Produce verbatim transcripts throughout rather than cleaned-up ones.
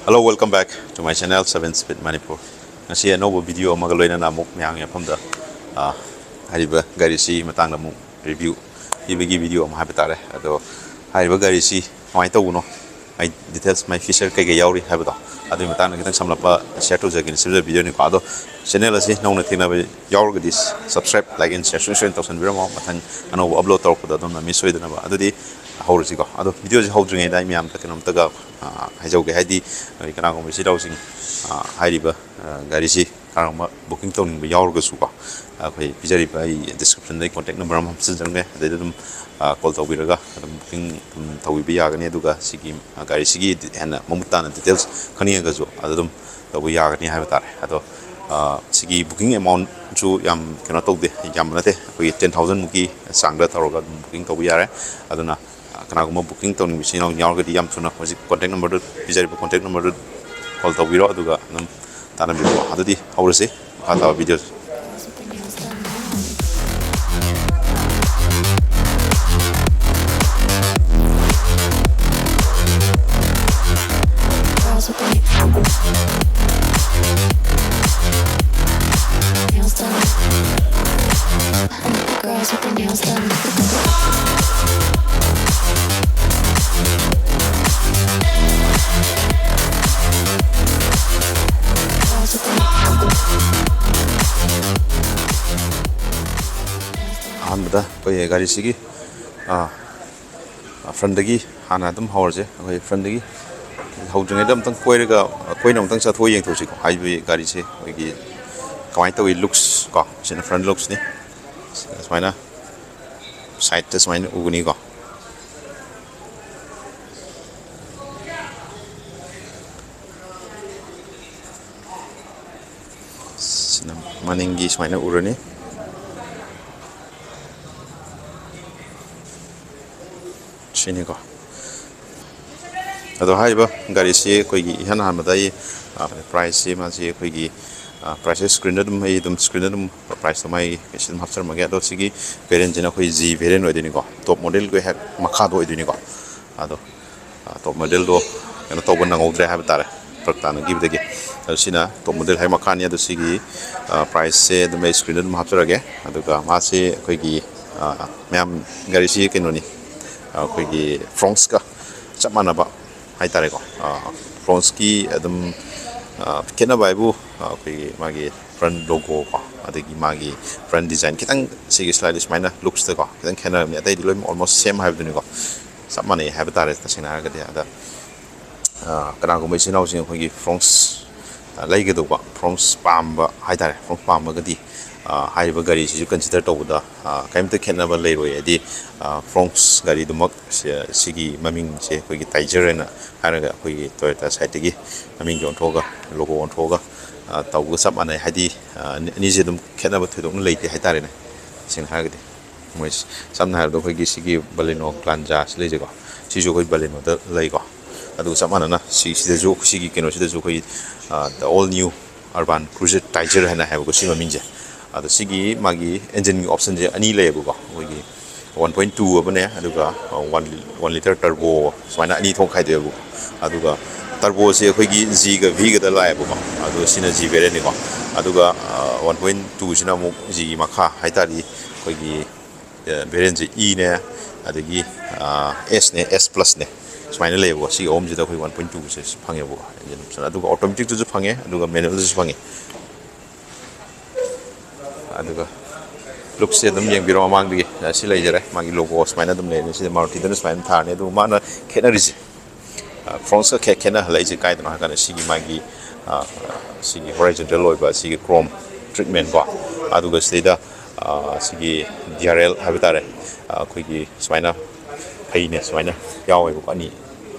Hello, welcome back to my channel, Seven Speed Manipur. ꯉꯁꯤ ꯑꯅꯧꯕ video ꯑꯃꯒ ꯂꯣꯏꯅꯅ ꯑꯃꯨꯛ ꯃꯌꯥꯝꯒꯤ ꯃꯐꯝꯗ, ꯑ, ꯍꯥꯏꯔꯤꯕ ꯒꯥꯔꯤꯁꯤ ꯃꯇꯥꯡꯗ ꯑꯃꯨꯛ ꯔꯤꯚ꯭ꯌꯨ ꯄꯤꯕꯒꯤ ꯚꯤꯗꯤꯑꯣ ꯑꯃ ꯍꯥꯏꯕ ꯇꯥꯔꯦ꯫ ꯑꯗꯣ ꯍꯥꯏꯔꯤꯕ ꯒꯥꯔꯤꯁꯤ ꯀꯃꯥꯏꯅ ꯇꯧꯕꯅꯣ, ꯃꯥꯏ ꯗꯤꯇꯦꯜꯁ, ꯃꯥꯏ ꯐꯤꯆꯔ ꯀꯩꯀꯩ ꯌꯥꯎꯔꯤ ꯍꯥꯏꯕꯗꯣ, ꯑꯗꯨꯒꯤ ꯃꯇꯥꯡꯗ ꯈꯤꯇꯪ ꯁꯝꯂꯞꯄ ꯁꯤꯌꯔ ꯇꯧꯖꯒꯦꯅ ꯁꯦꯝꯖꯕ ꯚꯤꯗꯤꯑꯣꯅꯤꯀꯣ꯫ ꯑꯗꯣ ꯆꯦꯅꯦꯜ ꯑꯁꯤ ꯅꯧꯅ ꯊꯦꯡꯅꯕ ꯌꯥꯎꯔꯒꯗꯤ subscribe, like and share ꯁꯣꯏ ꯁꯣꯏꯗꯅ ꯇꯧꯁꯟꯕꯤꯔꯝꯃꯣ, ꯃꯊꯪ ꯑꯅꯧꯕ ꯑꯞꯂꯣꯗ ꯇꯧꯔꯛꯄꯗ ꯑꯗꯣꯝꯅ ꯃꯤꯁ ꯑꯣꯏꯗꯅꯕ꯫ ꯑꯗꯨꯗꯤ ꯍꯧꯔꯁꯤꯀꯣ꯫ ꯑꯗꯣ ꯚꯤꯗꯤꯑꯣꯁꯤ ꯍꯧꯗ꯭ꯔꯤꯉꯩꯗ ꯑꯩ ꯃꯌꯥꯝꯗ ꯀꯩꯅꯣꯝꯇꯒ, ꯑ, ꯍꯥꯏꯖꯍꯧꯒꯦ꯫ ꯍꯥꯏꯗꯤ ꯑꯩꯈꯣꯏ ꯀꯅꯥꯒꯨꯝꯕ ꯏꯆꯤꯜ ꯏꯅꯥꯎꯁꯤꯡ, ꯑ, ꯍꯥꯏꯔꯤꯕ, ꯑ, ꯒꯥꯔꯤꯁꯤ ꯀꯅꯥꯒꯨꯝꯕ ꯕꯨꯀꯤꯡ ꯇꯧꯅꯤꯡꯕ ꯌꯥꯎꯔꯒꯁꯨꯀꯣ, ꯑꯩꯈꯣꯏ ꯄꯤꯖꯔꯤꯕ ꯑꯩ ꯗꯤꯁꯀ꯭ꯔꯤꯞꯁꯟꯗ ꯑꯩ ꯀꯣꯟꯇꯦꯛ ꯅꯝꯕꯔ ꯑꯃ ꯍꯥꯞꯆꯤꯟꯖꯔꯝꯒꯦ꯫ ꯑꯗꯩꯗ ꯑꯗꯨꯝ, ꯑ, ꯀꯣꯜ ꯇꯧꯕꯤꯔꯒ ꯑꯗꯨꯝ ꯕꯨꯀꯤꯡ ꯑꯗꯨꯝ ꯇꯧꯕꯤꯕ ꯌꯥꯒꯅꯤ꯫ ꯑꯗꯨꯒ ꯁꯤꯒꯤ, ꯑ, ꯒꯥꯔꯤꯁꯤꯒꯤ ꯍꯦꯟꯅ ꯃꯃꯨꯠ ꯇꯥꯅ ꯗꯤꯇꯦꯜꯁ ꯈꯪꯅꯤꯡꯉꯒꯁꯨ ꯑꯗꯨ ꯑꯗꯨꯝ ꯇꯧꯕ ꯌꯥꯒꯅꯤ ꯍꯥꯏꯕ ꯇꯥꯔꯦ꯫ ꯑꯗꯣ, ꯑ, ꯁꯤꯒꯤ ꯕꯨꯀꯤꯡ ꯑꯦꯃꯥꯎꯟꯁꯨ ꯌꯥꯝ ꯀꯩꯅꯣ ꯇꯧꯗꯦ, ꯌꯥꯝꯕ ꯅꯠꯇꯦ꯫ ꯑꯩꯈꯣꯏꯒꯤ ꯇꯦꯟ ꯊꯥꯎꯖꯟꯃꯨꯛꯀꯤ ꯆꯥꯡꯗ ꯇꯧꯔꯒ ꯑꯗꯨꯝ ꯕꯨꯀꯤꯡ ꯇꯧꯕ ꯌꯥꯔꯦ꯫ ꯑꯗꯨꯅ, ꯑ, ꯀꯅꯥꯒꯨꯝꯕ ꯕꯨꯀꯤꯡ ꯇꯧꯅꯤꯡꯕ ꯏꯆꯤꯜ ꯏꯅꯥꯎ ꯌꯥꯎꯔꯒꯗꯤ ꯌꯥꯝ ꯊꯨꯅ ꯍꯧꯖꯤꯛ ꯀꯣꯟꯇꯦꯛ ꯅꯝꯕꯔꯗꯨ, ꯄꯤꯖꯔꯤꯕ ꯀꯣꯟꯇꯦꯛ ꯅꯝꯕꯔꯗꯨ ꯀꯣꯜ ꯇꯧꯕꯤꯔꯣ, ꯑꯗꯨꯒ ꯑꯗꯨꯝ ꯇꯥꯟꯅꯕꯤꯔꯣ꯫ ꯑꯗꯨꯗꯤ ꯍꯧꯔꯁꯤ ꯃꯈꯥ ꯇꯥꯕ ꯚꯤꯗꯤꯑꯣꯁꯦ꯫ ꯑꯍꯥꯟꯕꯗ ꯑꯩꯈꯣꯏ ꯒꯥꯔꯤꯁꯤꯒꯤ, ꯑꯥ, ꯐ꯭ꯔꯟꯗꯒꯤ ꯍꯥꯟꯅ ꯑꯗꯨꯝ ꯍꯧꯔꯁꯦ꯫ ꯑꯩꯈꯣꯏ ꯐ꯭ꯔꯟꯗꯒꯤ ꯍꯧꯗ꯭ꯔꯤꯉꯩꯗ ꯑꯝꯇꯪ ꯀꯣꯏꯔꯒ, ꯀꯣꯏꯅ ꯑꯝꯇꯪ ꯆꯠꯊꯣꯛꯑ ꯌꯦꯡꯊꯣꯛꯁꯤꯀꯣ꯫ ꯍꯥꯏꯕꯗꯤ ꯒꯥꯔꯤꯁꯦ ꯑꯩꯈꯣꯏꯒꯤ ꯀꯃꯥꯏꯅ ꯇꯧꯏ, ꯂꯨꯛꯁ ꯀꯣ꯫ ꯁꯤꯅ ꯐ꯭ꯔꯟ ꯂꯨꯛꯁꯅꯤ꯫ ꯁꯨꯃꯥꯏꯅ ꯁꯥꯏꯠꯇ ꯁꯨꯃꯥꯏꯅ ꯎꯒꯅꯤꯀꯣ꯫ ꯁꯤꯅ ꯃꯅꯤꯡꯒꯤ ꯁꯨꯃꯥꯏꯅ ꯎꯔꯅꯤ꯫ ꯁꯤꯅꯤꯀꯣ꯫ ꯑꯗꯣ ꯍꯥꯏꯔꯤꯕ ꯒꯥꯔꯤꯁꯤ ꯑꯩꯈꯣꯏꯒꯤ ꯏꯍꯥꯟ ꯍꯥꯟꯕꯗ ꯑꯩ, ꯑ, ꯄ꯭ꯔꯥꯏꯁꯁꯤ ꯃꯥꯁꯤ ꯑꯩꯈꯣꯏꯒꯤ, ꯑ, ꯄ꯭ꯔꯥꯏꯁꯁꯦ ꯁ꯭ꯀ꯭ꯔꯤꯟꯗ ꯑꯗꯨꯝ, ꯑꯩ ꯑꯗꯨꯝ ꯁ꯭ꯀ꯭ꯔꯤꯟꯗ ꯑꯗꯨꯝ ꯄ꯭ꯔꯥꯏꯁꯇꯣ ꯃꯥꯒꯤ ꯀꯩꯁꯤ ꯑꯗꯨꯝ ꯍꯥꯞꯆꯔꯝꯃꯒꯦ꯫ ꯑꯗꯣ ꯁꯤꯒꯤ ꯚꯦꯔꯤꯌꯦꯟꯁꯤꯅ ꯑꯩꯈꯣꯏ G ꯚꯦꯔꯤꯌꯦꯟ ꯑꯣꯏꯗꯣꯏꯅꯤꯀꯣ, ꯇꯣꯞ ꯃꯣꯗꯦꯜꯒꯤ ꯍꯦꯛ ꯃꯈꯥꯗ ꯑꯣꯏꯗꯣꯏꯅꯤꯀꯣ꯫ ꯑꯗꯣ ꯇꯣꯞ ꯃꯣꯗꯦꯜꯗꯣ ꯀꯩꯅꯣ ꯇꯧꯕ ꯅꯪꯍꯧꯗ꯭ꯔꯦ ꯍꯥꯏꯕ ꯇꯥꯔꯦ, ꯐꯔꯛ ꯇꯥꯅꯈꯤꯕꯗꯒꯤ꯫ ꯑꯗꯣ ꯁꯤꯅ ꯇꯣꯞ ꯃꯣꯗꯦꯜ ꯍꯥꯏ ꯃꯈꯥꯅꯤ꯫ ꯑꯗꯣ ꯁꯤꯒꯤ ꯄ꯭ꯔꯥꯏꯁꯁꯦ ꯑꯗꯨꯝ ꯑꯩ ꯁ꯭ꯀ꯭ꯔꯤꯟꯗ ꯑꯗꯨꯝ ꯍꯥꯞꯆꯔꯒꯦ꯫ ꯑꯗꯨꯒ ꯃꯥꯁꯦ ꯑꯩꯈꯣꯏꯒꯤ ꯃꯌꯥꯝ, ꯒꯥꯔꯤꯁꯤ ꯀꯩꯅꯣꯅꯤ, ꯑꯩꯈꯣꯏꯒꯤ ꯐ꯭ꯔꯣꯟꯁꯀ ꯆꯞ ꯃꯥꯟꯅꯕ ꯍꯥꯏꯇꯥꯔꯦꯀꯣ꯫ ꯐ꯭ꯔꯣꯟꯁꯀꯤ ꯑꯗꯨꯝ ꯈꯦꯠꯅꯕ ꯍꯥꯏꯕꯨ ꯑꯩꯈꯣꯏꯒꯤ ꯃꯥꯒꯤ ꯐ꯭ꯔꯟ ꯂꯣꯒꯣ ꯀꯣ, ꯑꯗꯒꯤ ꯃꯥꯒꯤ ꯐ꯭ꯔꯟ ꯗꯤꯖꯥꯏꯟ ꯈꯤꯇꯪ ꯁꯤꯒꯤ ꯁ꯭ꯂꯥꯏꯗ ꯁꯨꯃꯥꯏꯅ ꯂꯨꯛꯁꯇꯀꯣ ꯈꯤꯇꯪ ꯈꯦꯠꯅꯔꯕꯅꯤ꯫ ꯑꯇꯩꯗꯤ ꯂꯣꯏꯅꯃꯛ ꯑꯣꯜꯃꯣꯁ ꯁꯦꯝ ꯍꯥꯏꯕꯗꯨꯅꯤꯀꯣ, ꯆꯞ ꯃꯥꯟꯅꯩ ꯍꯥꯏꯕ ꯇꯥꯔꯦ ꯇꯁꯦꯡꯅ ꯍꯥꯏꯔꯒꯗꯤ꯫ ꯑꯗ ꯀꯅꯥꯒꯨꯝꯕ ꯏꯆꯤꯟ ꯏꯅꯥꯎꯁꯤꯡ ꯑꯩꯈꯣꯏꯒꯤ ꯐ꯭ꯔꯣꯟꯁ ꯂꯩꯒꯗꯧꯕ, ꯐ꯭ꯔꯣꯟꯁ ꯄꯥꯝꯕ ꯍꯥꯏꯇꯥꯔꯦ, ꯐ꯭ꯔꯣꯟꯁ ꯄꯥꯝꯃꯒꯗꯤ ꯍꯥꯏꯔꯤꯕ ꯒꯥꯔꯤꯁꯤꯁꯨ ꯀꯟꯁꯤꯗꯔ ꯇꯧꯕꯗ ꯀꯔꯤꯝꯇ ꯈꯦꯠꯅꯕ ꯂꯩꯔꯣꯏ꯫ ꯍꯥꯏꯗꯤ ꯐ꯭ꯔꯣꯟꯁ ꯒꯥꯔꯤꯗꯨꯃꯛ ꯁꯤꯒꯤ ꯃꯃꯤꯡꯁꯦ ꯑꯩꯈꯣꯏꯒꯤ ꯇꯥꯏꯖꯔ ꯍꯥꯏꯅ ꯍꯥꯏꯔꯒ ꯑꯩꯈꯣꯏꯒꯤ ꯇꯣꯌꯣꯇꯥ ꯁꯥꯏꯠꯇꯒꯤ ꯃꯃꯤꯡꯁꯦ ꯑꯣꯟꯊꯣꯛꯑꯒ, ꯂꯣꯒꯣ ꯑꯣꯟꯊꯣꯛꯑꯒ ꯇꯧꯕꯒ ꯆꯞ ꯃꯥꯟꯅꯩ꯫ ꯍꯥꯏꯗꯤ ꯑꯅꯤꯁꯦ ꯑꯗꯨꯝ ꯈꯦꯠꯅꯕ ꯊꯣꯏꯗꯣꯛꯅ ꯂꯩꯇꯦ ꯍꯥꯏꯇꯥꯔꯦꯅꯦ, ꯁꯦꯡꯅ ꯍꯥꯏꯔꯒꯗꯤ꯫ ꯃꯣꯏ ꯁꯝꯅ ꯍꯥꯏꯔꯕꯗ ꯑꯩꯈꯣꯏꯒꯤ ꯁꯤꯒꯤ ꯕꯂꯦꯅꯣ ꯒ꯭ꯂꯥꯟꯖꯥ ꯁꯤ ꯂꯩꯖꯩꯀꯣ, ꯁꯤꯁꯨ ꯑꯩꯈꯣꯏ ꯕꯂꯦꯅꯣꯗ ꯂꯩꯀꯣ꯫ ꯑꯗꯨꯒ ꯆꯞ ꯃꯥꯟꯅꯅ ꯁꯤ ꯁꯤꯗꯁꯨ, ꯁꯤꯒꯤ ꯀꯩꯅꯣꯁꯤꯗꯁꯨ ꯑꯩꯈꯣꯏ the all new Urban Cruiser Tiger ꯍꯥꯏꯅ ꯍꯥꯏꯕꯀꯣ ꯁꯤ ꯃꯃꯤꯡꯁꯦ꯫ ꯑꯗꯣ ꯁꯤꯒꯤ ꯃꯥꯒꯤ ꯏꯟꯖꯤꯟꯒꯤ ꯑꯣꯞꯁꯟꯁꯦ ꯑꯅꯤ ꯂꯩꯌꯦꯕꯀꯣ, ꯑꯩꯈꯣꯏꯒꯤ ꯋꯥꯟ ꯄꯣꯏꯟ ꯇꯨ ꯑꯃꯅꯦ, ꯑꯗꯨꯒ ꯋꯥꯟ ꯋꯥꯟ ꯂꯤꯇꯔ ꯇꯔꯕꯣ, ꯁꯨꯃꯥꯏꯅ ꯑꯅꯤ ꯊꯣꯛꯅ ꯈꯥꯏꯗꯣꯛꯑꯦꯕꯀꯣ꯫ ꯑꯗꯨꯒ ꯇꯔꯕꯣꯁꯦ ꯑꯩꯈꯣꯏꯒꯤ ꯖꯤꯒ ꯚꯤꯒꯗ ꯂꯥꯛꯑꯦꯕꯀꯣ, ꯑꯗꯣ ꯁꯤꯅ ꯖꯤ ꯚꯦꯔꯤꯌꯟꯅꯤꯀꯣ꯫ ꯑꯗꯨꯒ ꯋꯥꯟ ꯄꯣꯏꯟ ꯇꯨꯁꯤꯅ ꯑꯃꯨꯛ ꯖꯤꯒꯤ ꯃꯈꯥ ꯍꯥꯏꯇꯥꯔꯗꯤ ꯑꯩꯈꯣꯏꯒꯤ ꯚꯦꯔꯤꯌꯟꯁꯦ ꯏꯅꯦ, ꯑꯗꯒꯤ ꯑꯦꯁꯅꯦ, ꯑꯦꯁ ꯄ꯭ꯂꯁꯅꯦ, ꯁꯨꯃꯥꯏꯅ ꯂꯩꯌꯦꯕꯀꯣ꯫ ꯁꯤꯒꯤ ꯑꯍꯨꯝꯁꯤꯗ ꯑꯩꯈꯣꯏ ꯋꯥꯟ ꯄꯣꯏꯟ ꯇꯨꯁꯦ ꯐꯪꯉꯦꯕꯀꯣ, ꯏꯟꯖꯤꯟ ꯑꯣꯞꯁꯟ꯫ ꯑꯗꯨꯒ ꯑꯣꯇꯣꯃꯦꯇꯤꯛꯇꯁꯨ ꯐꯪꯉꯦ, ꯑꯗꯨꯒ ꯃꯦꯅꯨꯋꯦꯜꯗꯁꯨ ꯐꯪꯉꯦ꯫ ꯑꯗꯨꯒ ꯂꯨꯛꯁꯦ ꯑꯗꯨꯝ ꯌꯦꯡꯕꯤꯔꯣ ꯃꯃꯥꯡꯗꯒꯤ꯫ ꯁꯤ ꯂꯩꯖꯔꯦ, ꯃꯥꯒꯤ ꯂꯣꯒꯣ ꯁꯨꯃꯥꯏꯅ ꯑꯗꯨꯝ ꯂꯩꯔꯅꯤ꯫ ꯁꯤꯗ ꯃꯥꯔꯨꯇꯤꯗꯅ ꯁꯨꯃꯥꯏꯅ ꯊꯥꯔꯅꯤ꯫ ꯑꯗꯨꯒ ꯃꯥꯅ ꯈꯦꯠꯅꯔꯤꯁꯦ, ꯐ꯭ꯔꯣꯟꯁꯀ ꯈꯦ ꯈꯦꯠꯅꯍꯜꯂꯛꯏꯁꯦ ꯀꯥꯏꯗꯅꯣ ꯍꯥꯏ ꯀꯥꯟꯗ ꯁꯤꯒꯤ ꯃꯥꯒꯤ ꯁꯤꯒꯤ ꯍꯣꯔꯥꯏꯖꯣꯟꯇꯦꯜ ꯑꯣꯏꯕ ꯁꯤꯒꯤ ꯀ꯭ꯔꯣꯝ ꯇ꯭ꯔꯤꯠꯃꯦꯟꯀꯣ꯫ ꯑꯗꯨꯒ ꯁꯤꯗꯩꯗ ꯁꯤꯒꯤ ꯗꯤ ꯑꯥꯔ ꯑꯦꯜ ꯍꯥꯏꯕ ꯇꯥꯔꯦ, ꯑꯩꯈꯣꯏꯒꯤ ꯁꯨꯃꯥꯏꯅ ꯐꯩꯅꯦ ꯁꯨꯃꯥꯏꯅ ꯌꯥꯎꯋꯦꯕꯀꯣ ꯑꯅꯤ꯫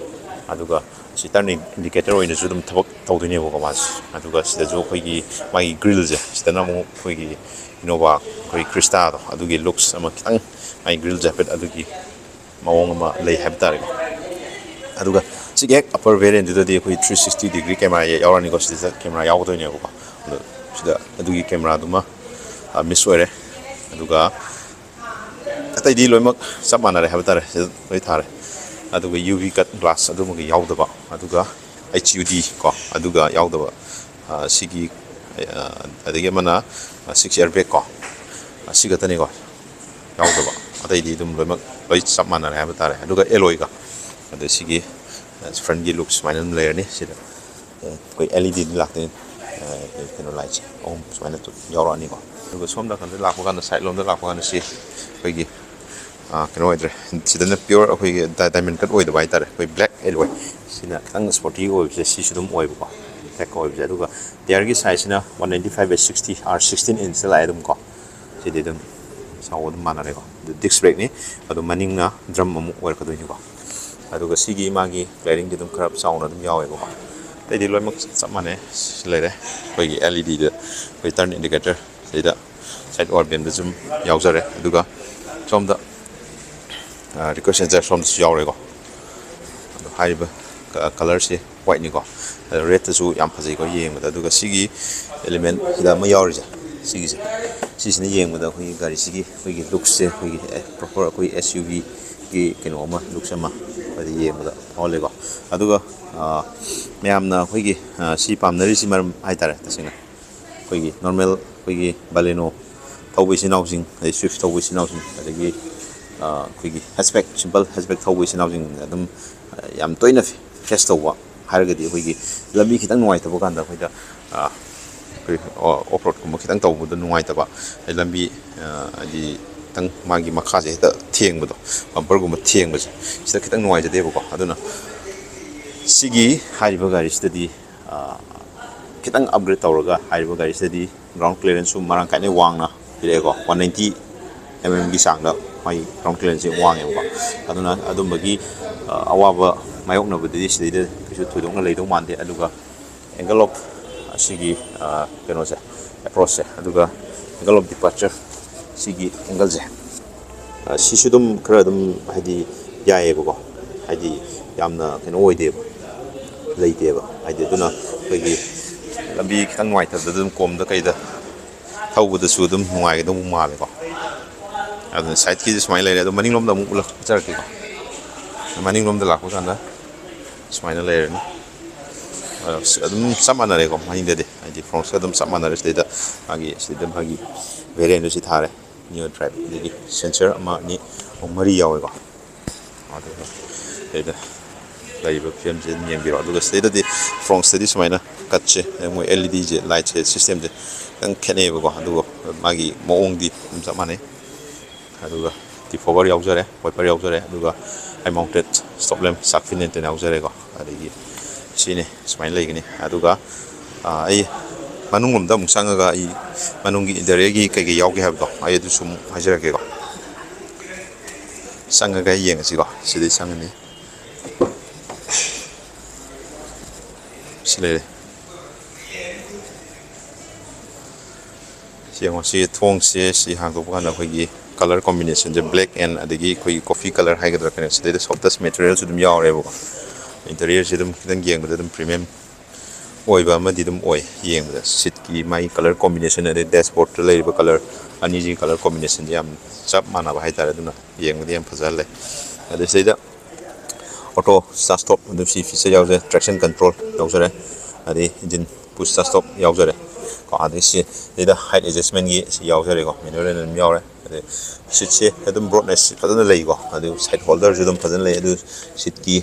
ꯑꯗꯨꯒ ꯁꯤ ꯇꯔꯅꯤꯡ ꯏꯟꯗꯤꯀꯦꯇꯔ ꯑꯣꯏꯅꯁꯨ ꯑꯗꯨꯝ ꯊꯕꯛ ꯇꯧꯗꯣꯏꯅꯦꯕꯀꯣ ꯃꯥꯁꯦ꯫ ꯑꯗꯨꯒ ꯁꯤꯗꯁꯨ ꯑꯩꯈꯣꯏꯒꯤ ꯃꯥꯒꯤ ꯒ꯭ꯔꯤꯜꯁꯦ, ꯁꯤꯗꯅ ꯑꯃꯨꯛ ꯑꯩꯈꯣꯏꯒꯤ ꯏꯅꯣꯚꯥ, ꯑꯩꯈꯣꯏ ꯈ꯭ꯔꯤꯁꯇꯥꯗꯣ ꯑꯗꯨꯒꯤ ꯂꯨꯛꯁ ꯑꯃ ꯈꯤꯇꯪ, ꯃꯥꯒꯤ ꯒ꯭ꯔꯤꯜꯁꯦ ꯍꯥꯏꯐꯦꯠ ꯑꯗꯨꯒꯤ ꯃꯑꯣꯡ ꯑꯃ ꯂꯩ ꯍꯥꯏꯕ ꯇꯥꯔꯦꯀꯣ꯫ ꯑꯗꯨꯒ ꯁꯤꯒꯤ ꯍꯦꯛ ꯑꯞꯄꯔ ꯚꯦꯔꯤꯌꯟꯗꯨꯗꯗꯤ ꯑꯩꯈꯣꯏ ꯊ꯭ꯔꯤ ꯁꯤꯛꯁꯇꯤ ꯗꯤꯒ꯭ꯔꯤ ꯀꯦꯃꯦꯔꯥ ꯌꯥꯎꯔꯅꯤꯀꯣ꯫ ꯁꯤꯗ ꯀꯦꯃꯦꯔꯥ ꯌꯥꯎꯒꯗꯣꯏꯅꯦꯕꯀꯣ꯫ ꯑꯗꯣ ꯁꯤꯗ ꯑꯗꯨꯒꯤ ꯀꯦꯃꯦꯔꯥꯗꯨꯃ ꯃꯤꯁ ꯑꯣꯏꯔꯦ꯫ ꯑꯗꯨꯒ ꯑꯇꯩꯗꯤ ꯂꯣꯏꯅꯃꯛ ꯆꯞ ꯃꯥꯟꯅꯔꯦ ꯍꯥꯏꯕ ꯇꯥꯔꯦ, ꯁꯤꯗ ꯂꯣꯏ ꯊꯥꯔꯦ꯫ ꯑꯗꯨꯒ ꯌꯨ ꯚꯤ ꯀꯠ ꯒ꯭ꯂꯥꯁ ꯑꯗꯨꯃꯒ ꯌꯥꯎꯗꯕ, ꯑꯗꯨꯒ ꯑꯩꯆ ꯌꯨ ꯗꯤ ꯀꯣ, ꯑꯗꯨꯒ ꯌꯥꯎꯗꯕ꯫ ꯑ, ꯁꯤꯒꯤ, ꯑ, ꯑꯗꯒꯤ ꯑꯃꯅ, ꯑ, ꯁꯤꯛꯁ ꯑꯦꯌꯔ ꯕꯦꯒ ꯀꯣ, ꯑ, ꯁꯤ ꯈꯛꯇꯅꯤꯀꯣ ꯌꯥꯎꯗꯕ꯫ ꯑꯇꯩꯗꯤ ꯑꯗꯨꯝ ꯂꯣꯏꯅꯃꯛ ꯂꯣꯏ ꯆꯞ ꯃꯥꯟꯅꯔꯦ ꯍꯥꯏꯕ ꯇꯥꯔꯦ꯫ ꯑꯗꯨꯒ ꯑꯦꯂꯣꯏꯒ, ꯑꯗ ꯁꯤꯒꯤ, ꯑ, ꯐ꯭ꯔꯟꯒꯤ ꯂꯨꯛ ꯁꯨꯃꯥꯏꯅ ꯑꯗꯨꯝ ꯂꯩꯔꯅꯤ꯫ ꯁꯤꯗ, ꯑ, ꯑꯩꯈꯣꯏ ꯑꯦꯜ ꯏ ꯗꯤꯗꯤ ꯂꯥꯛꯇꯣꯏꯅꯤ꯫ ꯑ, ꯀꯩꯅꯣ, ꯂꯥꯏꯠꯁꯦ ꯑꯍꯨꯝ ꯁꯨꯃꯥꯏꯅ ꯌꯥꯎꯔꯛꯑꯅꯤꯀꯣ꯫ ꯑꯗꯨꯒ ꯁꯣꯝ ꯅꯥꯀꯟꯗ ꯂꯥꯛꯄ ꯀꯥꯟꯗ, ꯁꯥꯏꯠ ꯂꯣꯝꯗ ꯂꯥꯛꯄ ꯀꯥꯟꯗ, ꯁꯤ ꯑꯩꯈꯣꯏꯒꯤ, ꯑ, ꯀꯩꯅꯣ ꯑꯣꯏꯗ꯭ꯔꯦ꯫ ꯁꯤꯗꯅ ꯄ꯭ꯌꯣꯔ ꯑꯩꯈꯣꯏꯒꯤ ꯗꯥꯏꯃꯟ ꯀꯠ ꯑꯣꯏꯗꯕ ꯍꯥꯏꯇꯥꯔꯦ, ꯑꯩꯈꯣꯏ ꯕ꯭ꯂꯦꯛ ꯑꯦꯂꯣꯏ꯫ ꯁꯤꯅ ꯈꯤꯇꯪ ꯁ꯭ꯄꯣꯔꯇꯤ ꯑꯣꯏꯕꯁꯦ ꯁꯤꯁꯨ ꯑꯗꯨꯝ ꯑꯣꯏꯕꯀꯣ, ꯕ꯭ꯂꯦꯛ ꯑꯣꯏꯕꯁꯦ꯫ ꯑꯗꯨꯒ ꯇꯌꯔꯒꯤ ꯁꯥꯏꯖꯁꯤꯅ one ninety five by sixty, R sixteen ꯏꯟꯆꯇ ꯂꯥꯛꯑꯦ ꯑꯗꯨꯝ ꯀꯣ꯫ ꯁꯤꯗꯤ ꯑꯗꯨꯝ ꯆꯥꯎꯕ ꯑꯗꯨꯝ ꯃꯥꯟꯅꯔꯦꯀꯣ꯫ ꯑꯗꯨ ꯗꯤꯁ ꯕ꯭ꯔꯦꯛꯅꯤ꯫ ꯑꯗꯣ ꯃꯅꯤꯡꯅ ꯗ꯭ꯔꯝ ꯑꯃꯨꯛ ꯑꯣꯏꯔꯛꯀꯗꯣꯏꯅꯤꯀꯣ꯫ ꯑꯗꯨꯒ ꯁꯤꯒꯤ ꯃꯥꯒꯤ ꯀ꯭ꯂꯤꯌꯥꯔꯤꯡꯗꯤ ꯑꯗꯨꯝ ꯈꯔ ꯆꯥꯎꯅ ꯑꯗꯨꯝ ꯌꯥꯎꯋꯦꯕꯀꯣ꯫ ꯑꯇꯩꯗꯤ ꯂꯣꯏꯅꯃꯛ ꯆꯞ ꯃꯥꯟꯅꯩ꯫ ꯁꯤ ꯂꯩꯔꯦ ꯑꯩꯈꯣꯏꯒꯤ ꯑꯦꯜ ꯏ ꯗꯤꯗ ꯑꯩꯈꯣꯏ ꯇꯔꯟ ꯏꯟꯗꯤꯀꯦꯇꯔ, ꯁꯤꯗ ꯁꯥꯏꯠ ꯑꯣꯔ ꯕꯦꯝꯗ ꯁꯨꯝ ꯌꯥꯎꯖꯔꯦ꯫ ꯑꯗꯨꯒ ꯁꯣꯝꯗ, ꯑ, ꯔꯤꯀ꯭ꯋꯦꯁ ꯁꯦꯟꯁꯔ ꯁꯣꯝꯗꯁꯨ ꯌꯥꯎꯔꯦꯀꯣ꯫ ꯑꯗꯣ ꯍꯥꯏꯔꯤꯕ ꯀ-, ꯀꯂꯔꯁꯦ ꯋꯥꯏꯠꯅꯤꯀꯣ꯫ ꯑꯗꯣ ꯔꯦꯠꯇꯁꯨ ꯌꯥꯝ ꯐꯖꯩꯀꯣ ꯌꯦꯡꯕꯗ꯫ ꯑꯗꯨꯒ ꯁꯤꯒꯤ ꯑꯦꯂꯤꯃꯦꯟ ꯁꯤꯗ ꯑꯃ ꯌꯥꯎꯔꯤꯁꯦ, ꯁꯤꯒꯤꯁꯦ, ꯁꯤꯁꯤꯅ ꯌꯦꯡꯕꯗ ꯑꯩꯈꯣꯏꯒꯤ ꯒꯥꯔꯤꯁꯤꯒꯤ ꯑꯩꯈꯣꯏꯒꯤ ꯂꯨꯛꯁꯦ, ꯑꯩꯈꯣꯏꯒꯤ, ꯑꯦ, ꯄ꯭ꯔꯣꯄꯔ ꯑꯩꯈꯣꯏ ꯑꯦꯁ ꯌꯨ ꯚꯤꯒꯤ ꯀꯩꯅꯣ ꯑꯃ, ꯂꯨꯛꯁ ꯑꯃ ꯑꯩꯈꯣꯏꯗ ꯌꯦꯡꯕꯗ ꯐꯥꯎꯍꯜꯂꯦꯀꯣ꯫ ꯑꯗꯨꯒ, ꯑ, ꯃꯌꯥꯝꯅ ꯑꯩꯈꯣꯏꯒꯤ, ꯑ, ꯁꯤ ꯄꯥꯝꯅꯔꯤꯁꯤ ꯃꯔꯝ ꯍꯥꯏꯇꯥꯔꯦ, ꯇꯁꯦꯡꯅ ꯑꯩꯈꯣꯏꯒꯤ ꯅꯣꯔꯃꯦꯜ ꯑꯩꯈꯣꯏꯒꯤ ꯕꯥꯂꯦꯅꯣ ꯊꯧꯕ ꯏꯆꯤꯟ ꯏꯅꯥꯎꯁꯤꯡ, ꯑꯗꯩ ꯁ꯭ꯋꯤꯐ ꯊꯧꯕ ꯏꯆꯤꯟ ꯏꯅꯥꯎꯁꯤꯡ, ꯑꯗꯒꯤ, ꯑ, ꯑꯩꯈꯣꯏꯒꯤ ꯍꯦꯠꯆꯕꯦꯛ, ꯁꯤꯝꯄꯜ ꯍꯦꯠꯆꯕꯦꯛ ꯊꯧꯕ ꯏꯆꯤꯟ ꯏꯅꯥꯎꯁꯤꯡ ꯑꯗꯨꯝ, ꯑ, ꯌꯥꯝ ꯇꯣꯏꯅ ꯐꯦꯁ ꯇꯧꯕ ꯍꯥꯏꯔꯒꯗꯤ, ꯑꯩꯈꯣꯏꯒꯤ ꯂꯝꯕꯤ ꯈꯤꯇꯪ ꯅꯨꯡꯉꯥꯏꯇꯕ ꯀꯥꯟꯗ ꯑꯩꯈꯣꯏꯗ, ꯑ, ꯑꯩꯈꯣꯏ ꯑꯣꯐ ꯔꯣꯗꯀꯨꯝꯕ ꯈꯤꯇꯪ ꯇꯧꯕꯗ ꯅꯨꯡꯉꯥꯏꯇꯕ, ꯑꯗꯩ ꯂꯝꯕꯤ, ꯑ, ꯍꯥꯏꯗꯤ ꯈꯤꯇꯪ ꯃꯥꯒꯤ ꯃꯈꯥꯁꯦ ꯍꯦꯛꯇ ꯊꯦꯡꯕꯗꯣ, ꯕꯝꯄꯔꯒꯨꯝꯕ ꯊꯦꯡꯕꯁꯦ, ꯁꯤꯗ ꯈꯤꯇꯪ ꯅꯨꯡꯉꯥꯏꯖꯗꯦꯕꯀꯣ꯫ ꯑꯗꯨꯅ ꯁꯤꯒꯤ ꯍꯥꯏꯔꯤꯕ ꯒꯥꯔꯤꯁꯤꯗꯗꯤ, ꯑ, ꯈꯤꯇꯪ ꯑꯞꯒ꯭ꯔꯦꯗ ꯇꯧꯔꯒ ꯍꯥꯏꯔꯤꯕ ꯒꯥꯔꯤꯁꯤꯗꯗꯤ ꯒ꯭ꯔꯥꯎꯟ ꯀ꯭ꯂꯤꯌꯥꯔꯦꯟꯁꯁꯨ ꯃꯔꯥꯡ ꯀꯥꯏꯅ ꯋꯥꯡꯅ ꯄꯤꯔꯛꯑꯦꯀꯣ꯫ ꯋꯥꯟ ꯅꯥꯏꯟꯇꯤ ꯑꯦꯝ ꯑꯦꯝꯒꯤ ꯆꯥꯡꯗ ꯃꯥꯒꯤ ꯒ꯭ꯔꯥꯎꯟ ꯀ꯭ꯂꯤꯌꯥꯔꯦꯟꯁꯁꯦ ꯋꯥꯡꯉꯦꯕꯀꯣ꯫ ꯑꯗꯨꯅ ꯑꯗꯨꯝꯕꯒꯤ, ꯑ, ꯑꯋꯥꯕ ꯃꯥꯌꯣꯛꯅꯕꯗꯗꯤ ꯁꯤꯗꯩꯗ ꯀꯩꯁꯨ ꯊꯣꯏꯗꯣꯛꯅ ꯂꯩꯗꯧ ꯃꯥꯟꯗꯦ꯫ ꯑꯗꯨꯒ ꯑꯦꯡꯒꯜ ꯑꯣꯐ ꯑꯁꯤꯒꯤ, ꯑ, ꯀꯩꯅꯣꯁꯦ, ꯑꯦꯄ꯭ꯔꯣꯆꯁꯦ, ꯑꯗꯨꯒ ꯑꯦꯡꯒꯜ ꯑꯣꯐ ꯗꯤꯄꯥꯔꯆꯔ ꯁꯤꯒꯤ ꯑꯦꯡꯒꯜꯁꯦ, ꯑ, ꯁꯤꯁꯨ ꯑꯗꯨꯝ ꯈꯔ ꯑꯗꯨꯝ ꯍꯥꯏꯗꯤ ꯌꯥꯏꯌꯦꯕꯀꯣ, ꯍꯥꯏꯗꯤ ꯌꯥꯝꯅ ꯀꯩꯅꯣ ꯑꯣꯏꯗꯦꯕ, ꯂꯩꯇꯦꯕ ꯍꯥꯏꯗꯤ꯫ ꯑꯗꯨꯅ ꯑꯩꯈꯣꯏꯒꯤ ꯂꯝꯕꯤ ꯈꯤꯇꯪ ꯅꯨꯡꯉꯥꯏꯇꯕꯗ ꯑꯗꯨꯝ ꯀꯣꯝꯗ ꯀꯩꯗ ꯊꯧꯕꯗꯁꯨ ꯑꯗꯨꯝ ꯅꯨꯡꯉꯥꯏꯒꯗꯧꯕ ꯃꯥꯜꯂꯦꯀꯣ꯫ ꯑꯗꯨꯅ ꯁꯥꯏꯠꯀꯤꯁꯦ ꯁꯨꯃꯥꯏꯅ ꯂꯩꯔꯦ꯫ ꯑꯗꯣ ꯃꯅꯤꯡꯂꯣꯝꯗ ꯑꯃꯨꯛ ꯎꯠꯂꯛ-, ꯎꯠꯆꯔꯛꯀꯦꯀꯣ꯫ ꯃꯅꯤꯡꯂꯣꯝꯗ ꯂꯥꯛꯄ ꯀꯥꯟꯗ ꯁꯨꯃꯥꯏꯅ ꯂꯩꯔꯅꯤ꯫ ꯑꯗꯨꯝ ꯆꯞ ꯃꯥꯟꯅꯔꯦꯀꯣ, ꯃꯅꯤꯡꯗꯗꯤ ꯍꯥꯏꯗꯤ ꯐ꯭ꯔꯣꯟꯁꯀ ꯑꯗꯨꯝ ꯆꯞ ꯃꯥꯟꯅꯔꯦ꯫ ꯁꯤꯗꯩꯗ ꯃꯥꯒꯤ ꯁꯤꯗꯩꯗ ꯃꯥꯒꯤ ꯚꯦꯔꯤꯌꯦꯟꯗꯨ ꯁꯤ ꯊꯥꯔꯦ꯫ ꯅꯤꯌꯣ ꯗ꯭ꯔꯥꯏꯞ ꯑꯗꯒꯤ ꯁꯦꯟꯁꯔ ꯑꯃ, ꯑꯅꯤ, ꯑꯍꯨꯝ, ꯃꯔꯤ ꯌꯥꯎꯋꯦꯀꯣ꯫ ꯑꯗꯨꯒ ꯁꯤꯗꯩꯗ ꯂꯩꯔꯤꯕ ꯐꯤꯕꯝꯁꯦ ꯑꯗꯨꯝ ꯌꯦꯡꯕꯤꯔꯣ꯫ ꯑꯗꯨꯒ ꯁꯤꯗꯩꯗꯗꯤ ꯐ꯭ꯔꯣꯟꯁꯇꯗꯤ ꯁꯨꯃꯥꯏꯅ ꯀꯠꯁꯦ, ꯃꯣꯏ ꯑꯦꯜ ꯏ ꯗꯤꯁꯦ, ꯂꯥꯏꯠꯁꯦ, ꯁꯤꯁꯇꯦꯝꯁꯦ ꯈꯤꯇꯪ ꯈꯦꯠꯅꯩꯌꯦꯕꯀꯣ꯫ ꯑꯗꯨꯒ ꯃꯥꯒꯤ ꯃꯑꯣꯡꯗꯤ ꯑꯗꯨꯝ ꯆꯞ ꯃꯥꯟꯅꯩ꯫ ꯑꯗꯨꯒ ꯇꯤꯞ ꯑꯣꯚꯔ ꯌꯥꯎꯖꯔꯦ, ꯋꯥꯏꯄꯔ ꯌꯥꯎꯖꯔꯦ, ꯑꯗꯨꯒ ꯑꯥꯏ ꯃꯥꯎꯟꯇꯦꯠ ꯁ꯭ꯇꯣꯞ ꯂꯦꯝ ꯁꯥꯔꯛ ꯐꯤꯟ ꯑꯦꯟꯇꯦꯅꯥ ꯌꯥꯎꯖꯔꯦꯀꯣ꯫ ꯑꯗꯒꯤ ꯁꯤꯅꯤ ꯁꯨꯃꯥꯏꯅ ꯂꯩꯒꯅꯤ꯫ ꯑꯗꯨꯒ ꯑꯩ ꯃꯅꯨꯡꯂꯣꯝꯗ ꯑꯃꯨꯛ ꯆꯪꯉꯒ ꯑꯩ ꯃꯅꯨꯡꯒꯤ ꯏꯟꯇꯔꯤꯌꯔꯒꯤ ꯀꯩꯀꯩ ꯌꯥꯎꯒꯦ ꯍꯥꯏꯕꯗꯣ ꯑꯩ ꯑꯗꯨꯁꯨ ꯑꯃꯨꯛ ꯍꯥꯏꯖꯔꯛꯀꯦꯀꯣ꯫ ꯆꯪꯉꯒ ꯌꯦꯡꯉꯁꯤꯀꯣ꯫ ꯁꯤꯗꯩ ꯆꯪꯉꯅꯤ꯫ ꯁꯤ ꯂꯩꯔꯦ꯫ ꯌꯦꯡꯉꯣ, ꯁꯤ ꯊꯣꯡꯁꯦ, ꯁꯤ ꯍꯥꯡꯗꯣꯛꯄ ꯀꯥꯟꯗ ꯑꯩꯈꯣꯏꯒꯤ ꯀꯂꯔ ꯀꯣꯝꯕꯤꯅꯦꯁꯟꯁꯦ black and ꯑꯗꯒꯤ ꯑꯩꯈꯣꯏꯒꯤ coffee colour ꯍꯥꯏꯒꯗ꯭ꯔꯥ ꯀꯩꯅꯣ, ꯁꯤꯗꯩꯗ softest materialꯁꯨ ꯑꯗꯨꯝ ꯌꯥꯎꯔꯦꯕꯀꯣ꯫ ꯏꯟꯇꯔꯤꯌꯔꯁꯦ ꯑꯗꯨꯝ ꯈꯤꯇꯪ ꯌꯦꯡꯕꯗ ꯑꯗꯨꯝ premium ꯑꯣꯏꯕ ꯑꯃꯗꯤ ꯑꯗꯨꯝ ꯑꯣꯏ꯫ ꯌꯦꯡꯕꯗ ꯁꯤꯠꯀꯤ ꯃꯥꯒꯤ ꯀꯂꯔ ꯀꯣꯝꯕꯤꯅꯦꯁꯟ ꯑꯗꯩ ꯗꯦꯁꯕꯣꯔꯗꯇ ꯂꯩꯔꯤꯕ ꯀꯂꯔ ꯑꯅꯤꯁꯤꯒꯤ ꯀꯂꯔ ꯀꯣꯝꯕꯤꯅꯦꯁꯟꯁꯦ ꯌꯥꯝ ꯆꯞ ꯃꯥꯟꯅꯕ ꯍꯥꯏꯇꯥꯔꯦ꯫ ꯑꯗꯨꯅ ꯌꯦꯡꯕꯗ ꯌꯥꯝ ꯐꯖꯍꯜꯂꯦ꯫ ꯑꯗꯩ ꯁꯤꯗꯩꯗ ꯑꯣꯇꯣ ꯁ꯭ꯇꯥꯔꯠ ꯁ꯭ꯇꯣꯞ ꯑꯗꯨꯝ ꯁꯤ ꯐꯤꯆꯔ ꯌꯥꯎꯖꯩ, traction control ꯌꯥꯎꯖꯔꯦ, ꯑꯗꯩ engine push start stop ꯌꯥꯎꯖꯔꯦ ꯀꯣ꯫ ꯑꯗꯩ ꯁꯤ ꯁꯤꯗ height adjustmentꯀꯤ ꯁꯤ ꯌꯥꯎꯖꯔꯦꯀꯣ, manual ꯑꯣꯏꯅ ꯑꯗꯨꯝ ꯌꯥꯎꯔꯦ꯫ ꯑꯗꯩ seatꯁꯦ ꯑꯗꯨꯝ broadness ꯐꯖꯅ ꯂꯩꯀꯣ, ꯑꯗꯨ side holderꯁꯨ ꯑꯗꯨꯝ ꯐꯖꯅ ꯂꯩ꯫ ꯑꯗꯨ seatꯀꯤ